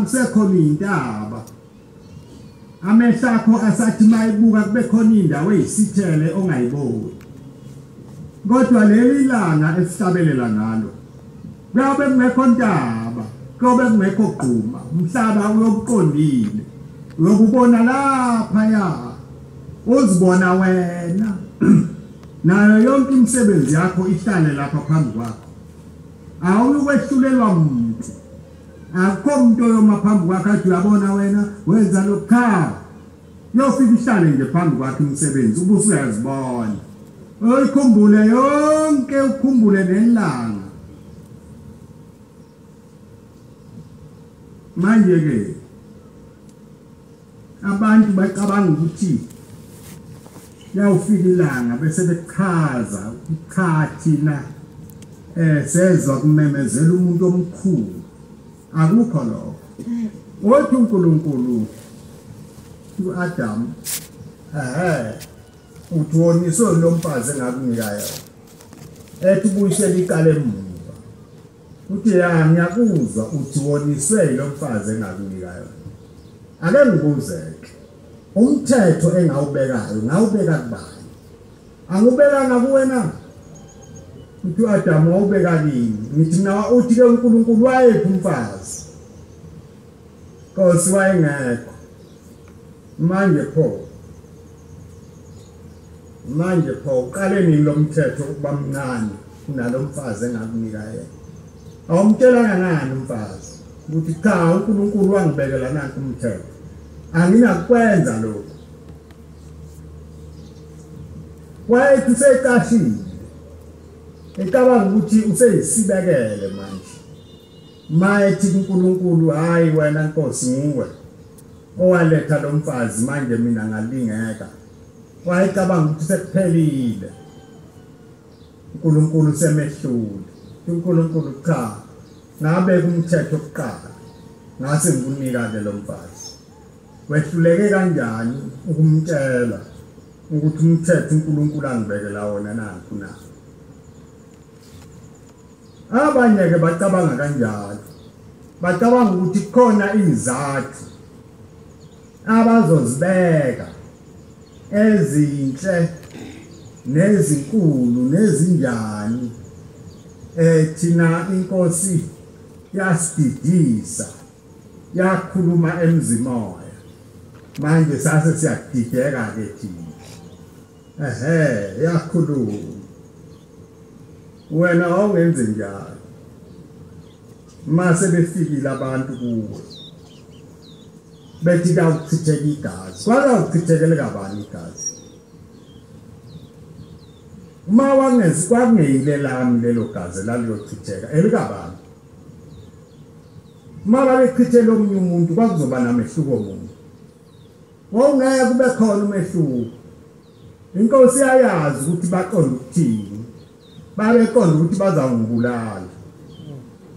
kusekhona intaba. Amehlo akho asathi mayibuka kube khona indawo eyisithele ongayiboni. Kodwa leli langa esihlabelela ngalo kuyabe kungekho ntaba, kuyobe kungekho gquma, umhlaba uyobuqondile. Uyokubona laphaya, uzibona wena. Nayo yonke imisebenzi yakho ihlale lapha phambi kwakho. Awuyukwehlulelwa muntu. Akukho umuntu oyoma phambi kwakhe athi uyabona wena wenza lokhu. Cha, yofika ihlale nje phambi kwakhe imisebenzi ubusuyazibona. Uyikhumbule yonke, ukhumbule nelanga. Manje ke abantu bacabanga ukuthi yawufika ilanga bese bechaza cha thina sezwa kumemezela umuntu omkhulu. Akukho lokho. Wathi uNkulunkulu uAdam uthi woniswe lo mfazi engakunika yona. Ethi ubuyisele icala emuva. Uthi ya ngiyakuzwa uthi woniswe lo mfazi engakunika yona. Ake ngikuzeke. Umthetho engawubekayo ngawubeka kubani? Angubekanga kuwena? Uthi uAdam wawubeka kimi. Ngithi mina uthi ke uNkulunkulu wayephi umfazi? Nkosi wayengekho. Manje pho, manje pho uqale nini lo mthetho ukuba mncane kunalo mfazi engakunika yena? Awumtshelanga ngani umfazi ukuthi cha uNkulunkulu wangibekela nanku umthetho? Anginakwenza lokho. Wayethi usecashile, ecabanga ukuthi useyisibekele manje. Mayethi kuNkulunkulu, hayi wena Nkosi nguwe owaletha lo mfazi, manje mina ngalingeka. Wayecabanga ukuthi sekuphelile, uNkulunkulu semehlule. uNkulunkulu cha, ngabe kumthetho kuqala ngase ngikunika ke lo mfazi. Wehluleke kanjani ukumtshela ukuthi umthetho uNkulunkulu angibekela wona nakho na? Abanye ke bacabanga kanjalo, bacabanga ukuthi khona izathu abazozibeka ezinhle nezinkulu nezinjani. Thina inkosi yasididisa, yakhuluma emzimoya, manje sase siyadideka ke thina. Ehe, yakhuluma. Wena awungenze njalo. Mase befikile abantu kuwe bethi kawuchitheka igazi, kwakawuchithekele kabani igazi? Uma kwakungeyile lami lelo gazi laliyochitheka, elikabani? Uma babechithele omunye umuntu kwakuzoba namehluko munye, wawungeke kube khona umehluko. Inkosi yayazi ukuthi baqonda ukuthini, babeqonda ukuthi bazawungibulala.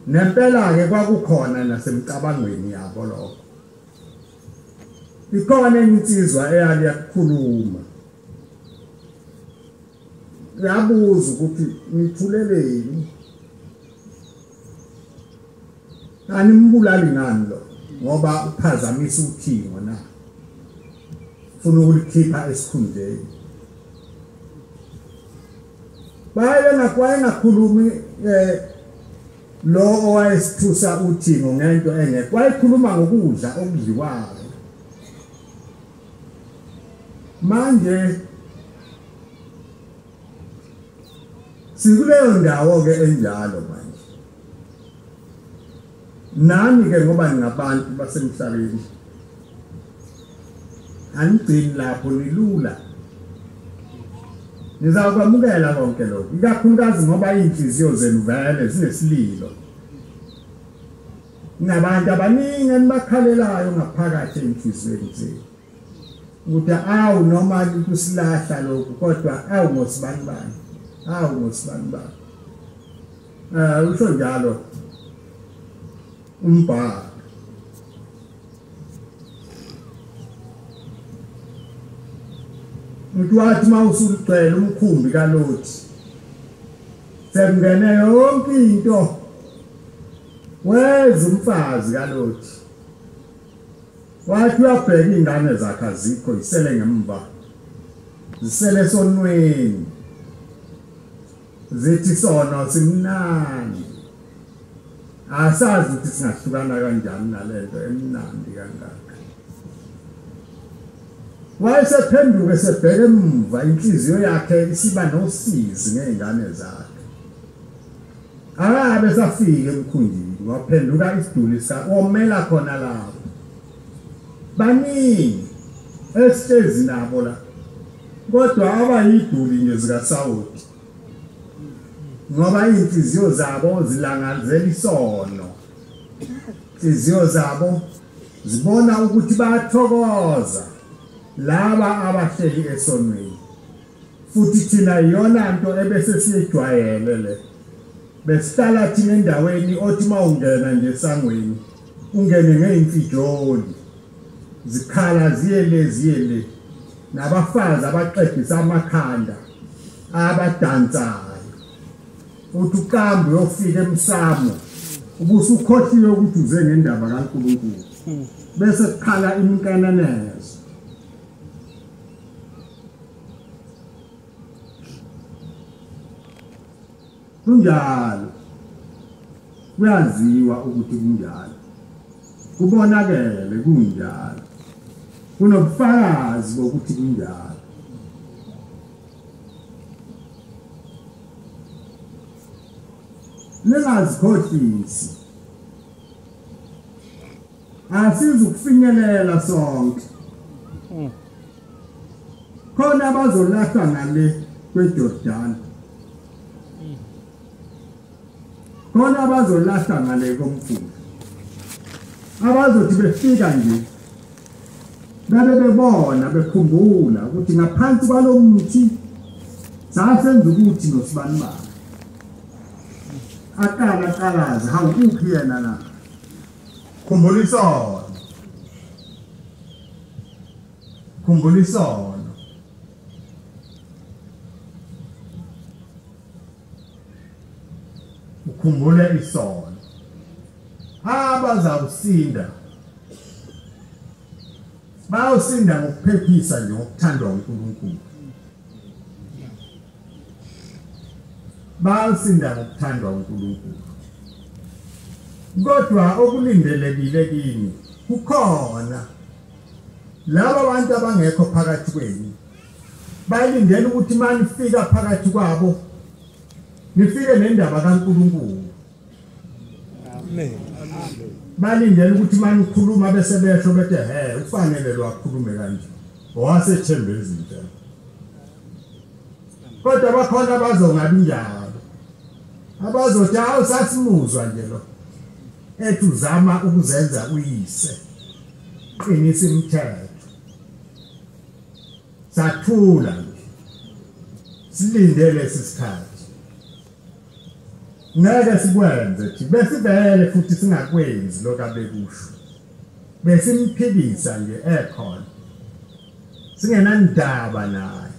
Nempela-ke kwakukhona nasemcabangweni yabo lokho. Ikhona enye insizwa eyali yakukhuluma, yabuza ukuthi nithuleleni, animbulali ngani lo, ngoba uphazamisa uthingo na, ufuna ukulikhipha esikhundleni. Wayengakhulumi lo owayesithusa uthingo ngento engekho, wayekhuluma ngokudla okudliwayo. Manje sikuleyo ndawo ke enjalo manje. Nani ke ngoba ningabantu basemhlabeni, anigcini lapho, nilula, nizakwamukela konke lokhu, ikakhulukazi ngoba iy'nhliziyo zenu vele zinesililo. Nabantu abaningi enibakhalelayo ngaphakathi ey'nhliziyweni zenu ukuthi awu noma kusilahla lokhu, kodwa awu ngosibanibani, awu ngosibanibani. Usho njalo umbhalo. Uthi wathi uma usugcwele umkhumbi kaLothi, sekungene yonke into, weza umfazi kaLothi, wathi uyabheka iy'ngane zakhe azikho, zisele ngemva, zisele esonweni, zithi sono simnandi, asazi ukuthi singahlukana kanjani nalento emnandi kangaka. Wayesephenduka esebheka emuva, inhliziyo yakhe isiba nosizi ngey'ngane zakhe. Akabe safika emkhunjini, waphenduka isiduli womela khona lapho. Baningi esihlezi nabo la, kodwa abayiduli nje zikaSawoti, ngoba iy'nhliziyo zabo zilangazela isono. Inhliziyo zabo zibona ukuthi bayathokoza laba abahleli esonweni. Futhi thina iyona nto ebese siyijwayele le. Besihlala thina endaweni othi uma ungena nje esangweni ungene ngey'mfijoli, zikhala ziye le ziye le, nabafazi abaxegisa amakhanda abadansayo. Uthi uqambe uyofika emsamo ubusukhohliwe ukuthi uze ngendaba kaNkulunkulu, bese kukhala imnkenenezo. Kunjalo, kuyaziwa ukuthi kunjalo, kubonakele kunjalo, kunobufakazi bokuthi kunjalo. Ningazikhohlisi. Asizukufinyelela sonke. Khona abazolahla ngale kweJordani. Khona abazolahla ngale komfula. Abazothi befika nje babe bebona bekhumbula ukuthi ngaphansi kwalomuthi sasenza ukuthi nosibani bani. Aqala qalaza hawu uphi yena na? Khumbula isono. Khumbula isono. Ukhumbule isono. Abazawusinda bayawusinda ngokuphephisa nje ngokuthandwa uNkulunkulu. Bayawusinda ngokuthandwa uNkulunkulu. Kodwa okulindelekile kini kukhona laba bantu abangekho phakathi kwenu bayilindele ukuthi manifika phakathi kwabo nifike nendaba kaNkulunkulu. Amen. Balindele ukuthi manikhuluma bese besho bethe he ufanele lo akhulume kanje owasethembe izinto. Kodwa bakhona abazongabi njalo, abazothi awu sasimuzwa nje lo ethi uzama ukuzenza uyise, qinisa imithetho. Sathula nje silinde lesi sikhathi. Ngeke sikwenze thi besivele futhi singakwenzi lokho abekusho, besimphikisa nje ekhona singenandaba naye.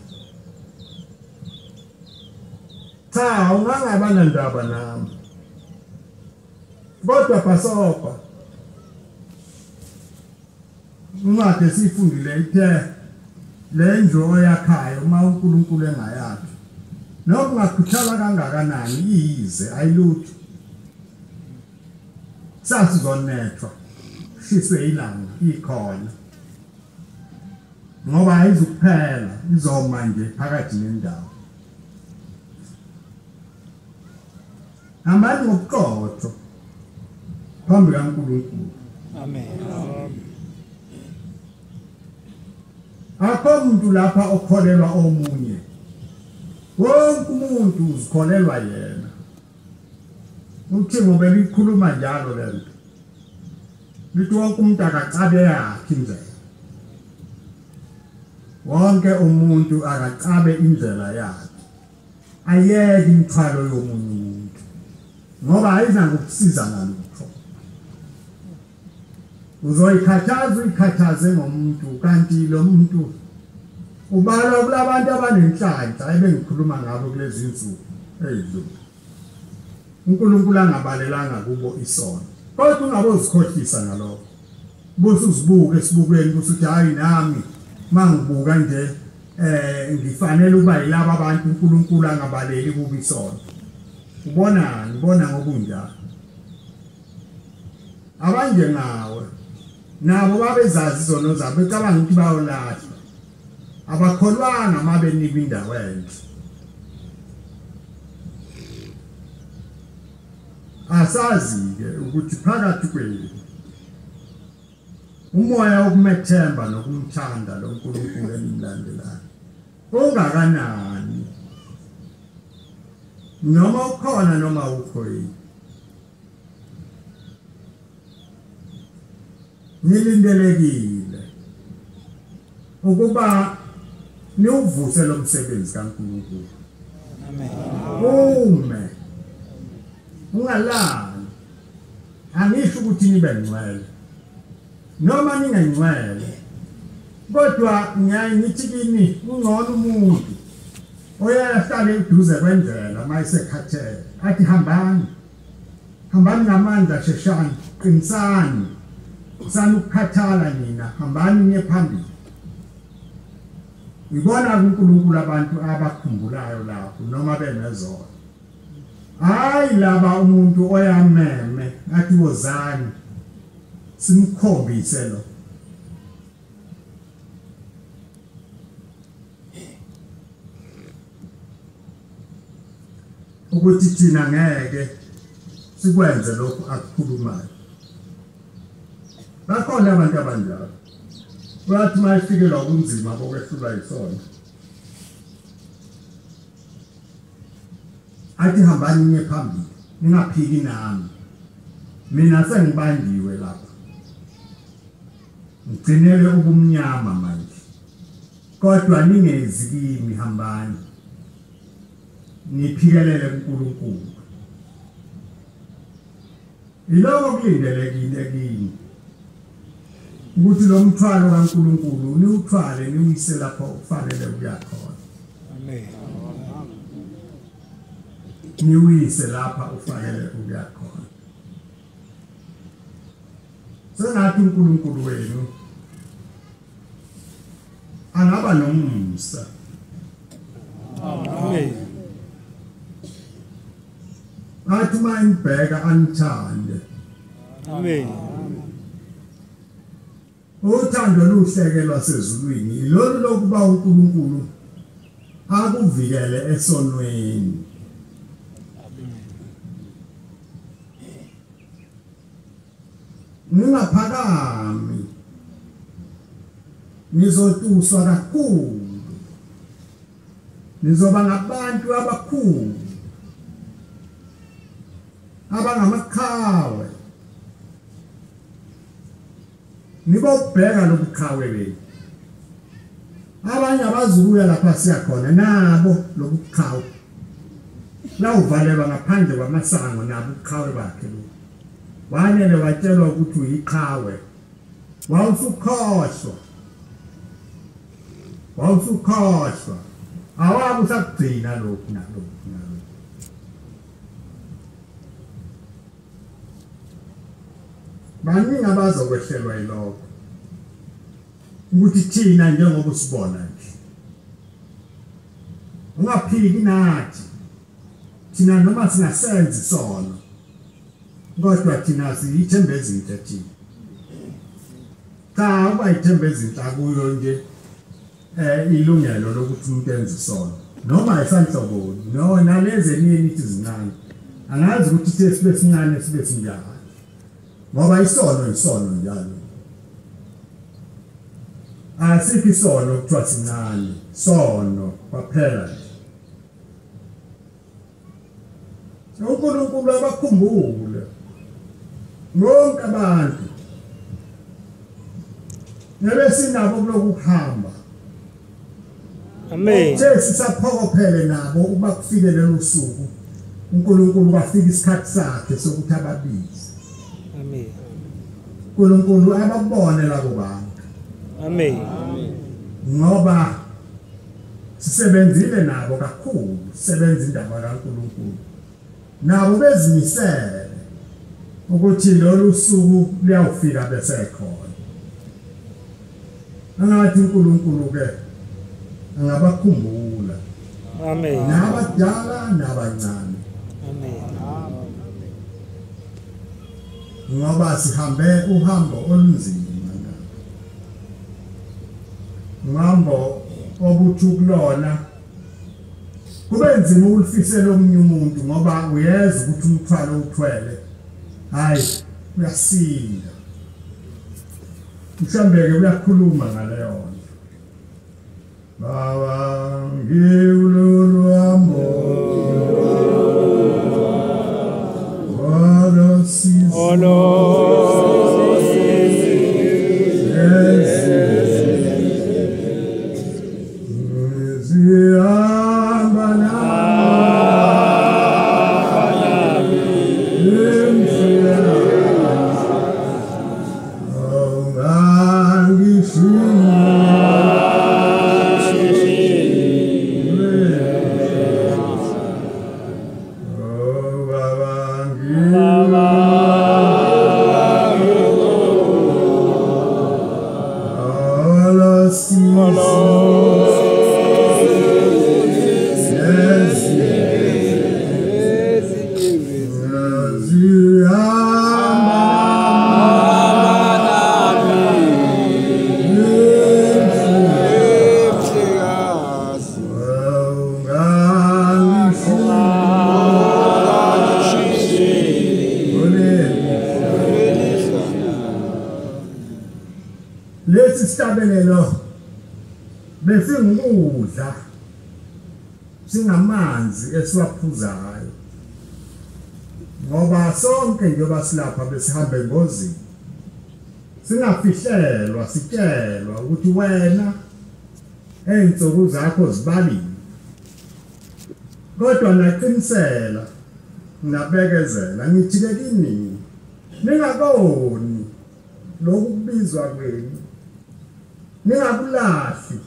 Cha, ungangaba nandaba nami, kodwa bhasopa incwadi esiyifundile ithe le ndlu oyakhayo uma uNkulunkulu engayakhi noma ungakhuthala kangakanani iyize ayilutho. Sasizonethwa shiswe ilanga ikhona ngoba ayizukuphela, izoma nje phakathi nendawo. Hambani ngobuqotho phambi kaNkulunkulu. Amen. Akho umuntu lapha okholelwa omunye. Wonke umuntu uzikholelwa yena. Uthi ngoba likhuluma njalo lento. Lithi wonke umuntu akacabe yakhe indlela. Wonke umuntu akacabe indlela yakhe. Ayeke imithwalo yomunye umuntu. Ngoba ayizangokusiza ngalutho. Uzoyikhathaza uyikhathaze ngomuntu kanti lo muntu ubalwa kulabantu abanenhlanhla ebengikhuluma ngabo kulezi insuku ezidlule. uNkulunkulu angabalelanga kubo isono. Kodwa ungabozikhohlisa ngalokho. Bese uzibuke esibukweni ukuthi hayi nami mangibuka nje ngifanele uba yilaba abantu uNkulunkulu angabaleli kubo isono. Ubonani? Ubona ngokunjalo. Abanje ngawe nabo babezazi izono zabo becabanga ukuthi bayolahlwa. Abakholwanga uma benikwa indawo enhle. Asazi-ke ukuthi phakathi kwenu umoya wokumethemba nokumthanda lo Nkulunkulu enimlandelayo ungakanani, noma ukhona noma awukho yini. Nilindelekile ukuba niwuvuse lo msebenzi kaNkulunkulu. Amen. Ume ungalali. Angisho ukuthi nibe ngcwele noma ningengcwele, kodwa ngiyaye ngithi kini ungcono umuntu oyahlala eduze kwendlela uma esekhathele athi hambani, hambani ngamandla, sheshani, qinisani, sanukukhathala nina, hambani niye phambili. Ngibona kuNkulunkulu abantu abakhumbulayo lapho noma benezona. Hayi laba umuntu oyameme athi wozani simkhombise lo. Ukuthi thina ngeke sikwenze lokhu akukhulumayo. Bakhona abantu abanjalo. Bathi mayifikelwa ubunzima bokwehlulwa yisono, athi hambani niye phambili, ningaphiki nami. Mina sengibanjiwe lapha. Ngigcinele ubumnyama manje. Kodwa ningezi kimi, hambani. Niphikelele kuNkulunkulu. Iloko kulindelekile kini ukuthi lo mthwalo kaNkulunkulu niwuthwale niwuyise lapho kufanele uya khona. Amen. Niwuyise lapha ufanele uya khona. Sengathi uNkulunkulu wenu angaba nomusa. Amen. Athi uma nibheka anithande. Amen. Uthando luhleke lwasezulwini ilolu lokuba uNkulunkulu akuvikele esonweni. Ningaphakami, nizotuswa kakhulu, nizoba ngabantu abakhulu abangamaqhawe. Nibobheka lobuqhawe benu. Abanye abazukuya lapha siyakhona nabo lobuqhawe lawuvalelwa ngaphandle kwamasango nabo ubuqhawe bakhe lo. Wanele watshelwa ukuthi uyiqhawe, wawusukhohlwa, wawusukhohlwa, awabe usakugcina lokhu nalokhu nalokhu. Baningi abazokwehlelwa yilokho, ukuthi thina njengoba usibona nje ungaphiki nathi, thina noma singasenzi isono, kodwa thina siyithemba ezinhle thina. Cha, uba ithemba ezinhle akuyo nje ilungelo lokuthi umuntu enze isono noma isanhloboni no nalezi eningi ithi zincane. Angazi ukuthi ithe sibe sincane sibe sinjani, ngoba isono isono njalo. Asikho isono kuthiwa sincane, sono kwaphela nje. uNkulunkulu abakhumbule bonke abantu nebesinabo kuloku kuhamba. Amen. Sisaphokophele nabo ukuba kufike lelo suku uNkulunkulu kwafika isikhathi sakhe sokuthi ababize. Amen. uNkulunkulu ababone labo bantu. Amen. Ngoba sisebenzile nabo kakhulu, sisebenza indaba kaNkulunkulu. Nabo bezimisele ukuthi lolu suku luyawufika besekhona. Angathi uNkulunkulu ke angabakhumbula. Amen. Nabadala nabancane. Amen. Ngoba sihambe uhambo olunzima nabo. Uhambo obuthi kulona kube nzima ukulifisela omunye umuntu, ngoba uyeza ukuthi umthwalo uthwele hayi uyasinda. Mhlawumbe-ke uyakhuluma ngaleyo nto. Baba ngikulolu hambo olosizi zihamba nami. Lesihlabelelo besingukudla, singamanzi esiwaphuzayo, ngoba sonke njengoba silapha besihambe engozini, singafihlelwa, sitshelwa ukuthi wena ey'nsuku zakho zibaliwe. Kodwa naqinisela, nabekezela. Ngithi-ke kini, ningakoni lokhu kubizwa kwenu, ningakulahli,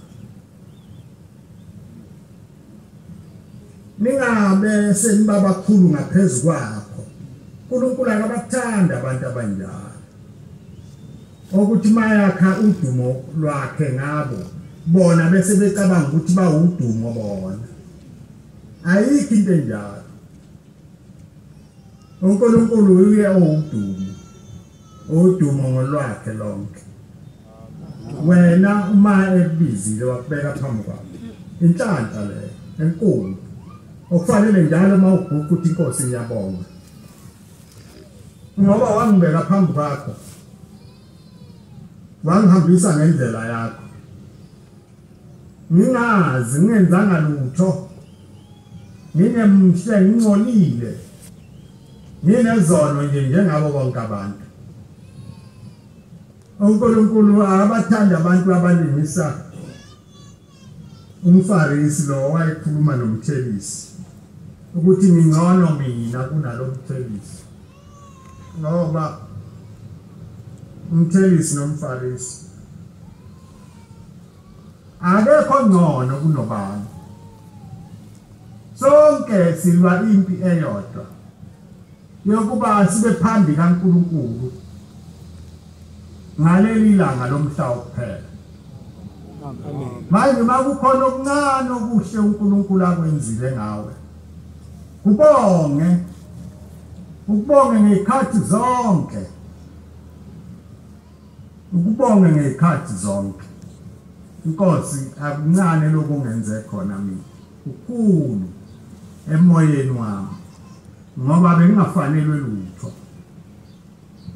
ningabe senibabakhulu ngaphezu kwakho. uNkulunkulu akabathanda abantu abanjalo, ukuthi mayakha udumo lwakhe ngabo, bona bese becabanga ukuthi bawudumo bona. Ayikho into enjalo. uNkulunkulu uye owudumo, udumo ngolwakhe lonke. Wena uma ekubizile wakubeka phambi kwakho, inhlanhla leyo enkulu okufanele njalo uma uguqa ukuthi inkosi ngiyabonga, ngoba wangibeka phambi kwakho, wangihambisa ngendlela yakho, ngingazi, ngingenzanga lutho, ngingemhle, ngingcolile, nginezono nje njengabo bonke abantu. uNkulunkulu akabathanda abantu abalingisa umFarisi lo owayekhuluma nomthelisi ukuthi ngingcono mina kunalo mthelisi, ngoba umthelisi nomFarisi akekho ngcono kunobani. Sonke silwa impi eyodwa yokuba sibe phambi kaNkulunkulu ngaleli langa lomhla wokuphela. Manje uma kukhona okuncane okuhle uNkulunkulu akwenzile ngawe, kubonge, ukubonge ngezikhathi zonke, ukubonge ngezikhathi zonke. Inkosi, akuncane lokungenze khona mina, kukhulu emoyeni wami, ngoba bengingafanelwe lutho.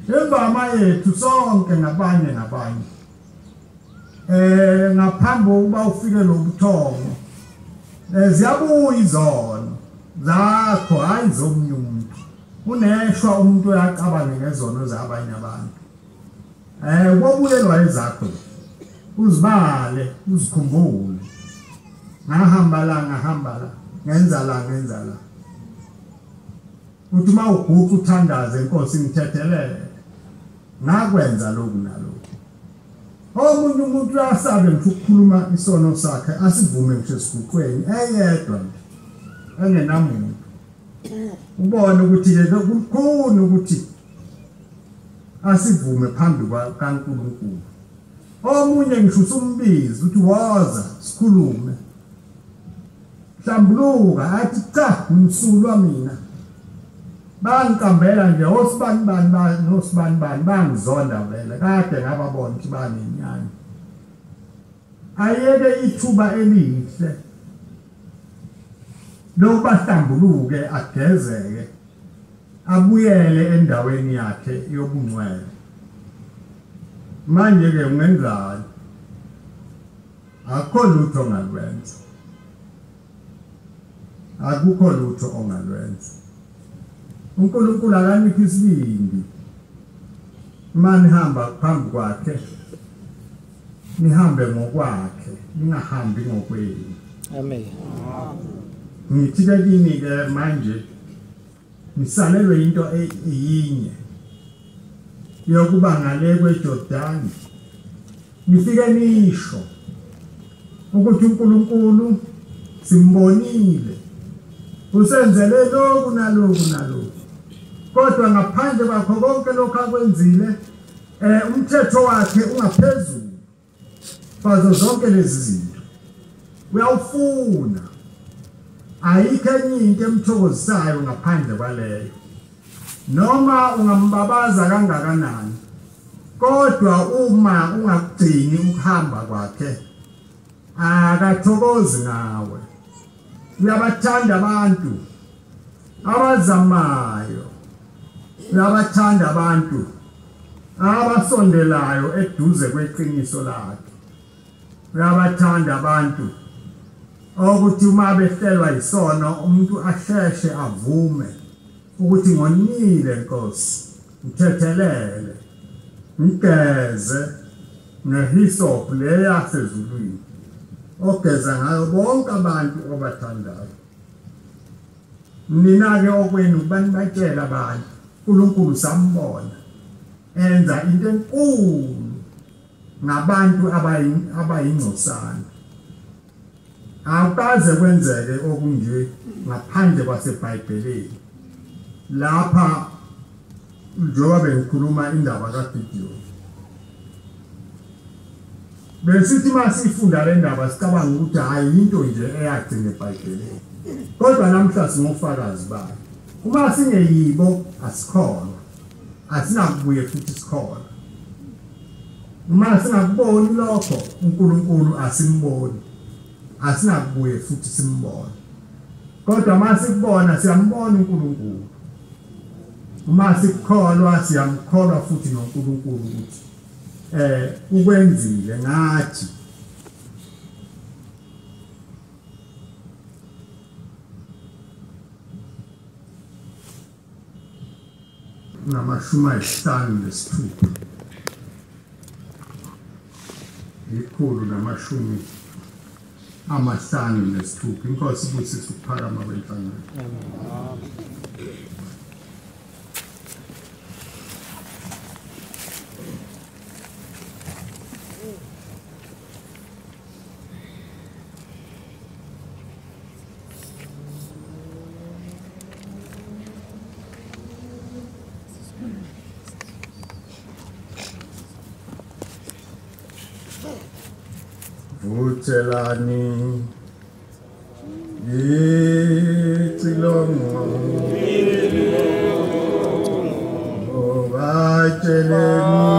Imvama yethu sonke ngabanye ngabanye, ngaphambi kokuba ufike nobuthongo, ziyabuya izono zakho, hayi zomunye umuntu. Uneshwa umuntu uyacabange ngezono zabanye abantu. Ubobuyelwa ezakho, uzibale, uzikhumbule. Ngahamba la, ngahamba la, ngenza la, ngenza la. Uthi uma uguqa uthandaze, Inkosi ngithethelele, ngakwenza lokhu nalokhu. Omunye umuntu uyasabe ngisho ukukhuluma isono sakhe, asivume ngisho esiguqweni eyedwa nje, engenamuntu. Ubone ukuthi-ke kukhona ukuthi asivume phambi kaNkulunkulu. Omunye ngisho usumbiza uthi woza sikhulume, hlambuluka, athi cha, ngimsulwa mina, bangiqambela nje osibani bani nosibani bani, bangizonda vele, kade ngababona ukuthi bangenyanya. Ayeke ithuba elihle lokuba hlambuluke, agezeke, abuyele endaweni yakhe yobungcwele. Manje-ke ungenzani? Akukho lutho ongalwenza, akukho lutho ongalwenza. uNkulunkulu akaniphi isibindi uma nihamba phambi kwakhe, nihambe ngokwakhe, ningahambi ngokwenu. Amen. Ngithi-ke kini-ke manje, nisalelwe into eyinye yokuba ngale kweJordani, nifike nisho ukuthi uNkulunkulu simbonile, usenzele lokhu nalokhu nalokhu, kodwa ngaphandle kwakho konke lokhu akwenzile, umthetho wakhe ungaphezulu kwazo zonke lezi zinto. Uyawufuna, ayikho enye into emthokozisayo ngaphandle kwaleyo. Noma ungambabaza kangakanani, kodwa uma ungakugcini ukuhamba kwakhe, akathokozi ngawe. Uyabathanda abantu abazamayo, uyabathanda abantu abasondelayo eduze kweqiniso lakhe. Uyabathanda abantu okuthi uma behlelwa isono umuntu asheshe avume ukuthi ngonile Nkosi, ngithethelele, ngigeze ngehisop le yasezulwini ogeza ngayo bonke abantu obathandayo. Nina-ke okwenu banibatshela abantu, uNkulunkulu sambona enza into enkulu ngabantu abayingcosana. Akukaze kwenzeke okunje ngaphandle kwaseBhayibhelini. Lapha njengoba bengikhuluma indaba kaGideon, besithi masifunda le ndaba sicabanga ukuthi hayi into nje eyagcina eBhayibhelini, kodwa namhla singofakazi bayo. Uma singeyibo asikholwa, asinakubuye futhi sikholwa. Uma singakuboni lokho uNkulunkulu asimboni, asinakubuye futhi simbone. Kodwa uma sikubona siyambona uNkulunkulu. Uma sikukholwa siyamkholwa futhi noNkulunkulu ukuthi ukwenzile ngathi. Namashumi 56, 156. Inkosi ibusise ukuphakama kwenhlangano. Vuthelani icilongo, obatsheleni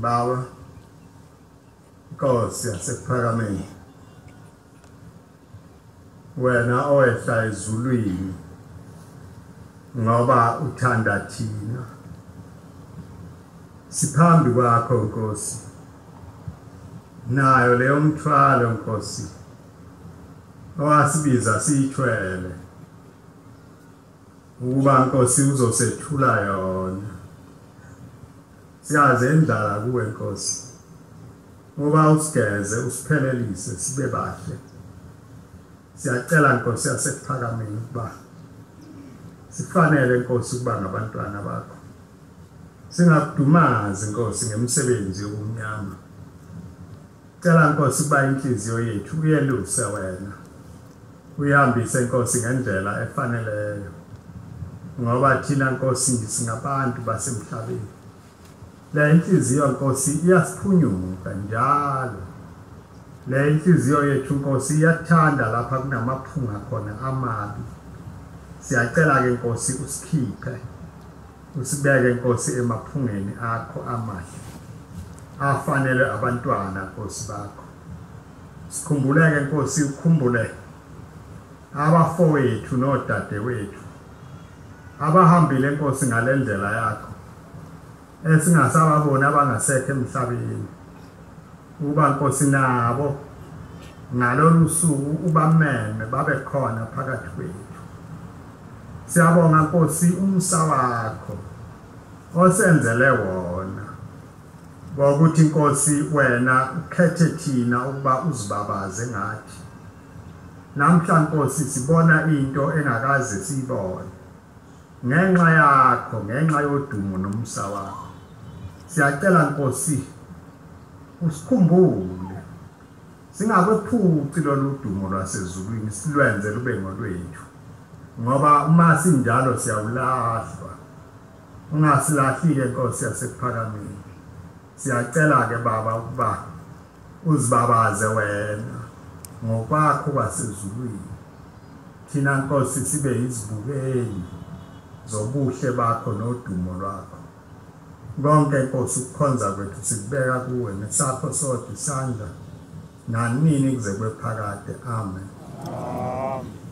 Baba, Nkosi yasekuphakameni, wena owehla ezulwini ngoba uthanda thina, siphambi kwakho Nkosi, nayo leyo mthwalo Nkosi owasibiza siyithwele ukuba Nkosi uzosethula yona. Siyazendlala kuwe Nkosi, ngoba usigeze usiphelelise sibe bahle. Siyacela Nkosi yasekuphakameni ukuba sifanele Nkosi ukuba ngabantwana bakho, singakudumazi Nkosi ngemisebenzi yobumnyama. Cela Nkosi ukuba inhliziyo yethu uyeluse wena, uyihambise Nkosi ngendlela efaneleyo, ngoba thina Nkosi singabantu basemhlabeni. Le inhliziyo Nkosi iyasiphunyuka njalo. Le inhliziyo yethu Nkosi iyathanda lapha kunamaphunga khona amabi. Siyacela ke Nkosi usikhiphe, usibeke Nkosi emaphungeni akho amahle afanele abantwana Nkosi bakho. Sikhumbuleke Nkosi, ukhumbule abafowethu nodadewethu abahambile Nkosi ngalendlela yakho, esingasababoni abangasekho emhlabeni, ukuba Nkosi nabo ngalolu suku ubameme babe khona phakathi kwethu. Siyabonga Nkosi umsa wakho osenzele wona, ngokuthi Nkosi wena ukhethe thina ukuba uzibabaze ngathi. Namhla Nkosi sibona into engakaze siyibone ngenxa yakho, ngenxa yodumo nomsa wakho. Siyacela Nkosi usikhumbule, singakwephuci lolu dumo lwasezulwini, silwenze lube ngolwethu, ngoba uma sinjalo siyawulahlwa. Ungasilahli-ke Nkosi yasekuphakameni. Siyacela-ke Baba ukuba uzibabaze wena ngokwakho kwasezulwini, thina Nkosi sibe yizibukeli zobuhle bakho nodumo lwakho. Konke Nkosi ukukhonza kwethu sikubeka kuwe ngesakho sodwa isandla, nanini kuze kube phakade. Amen. Amen.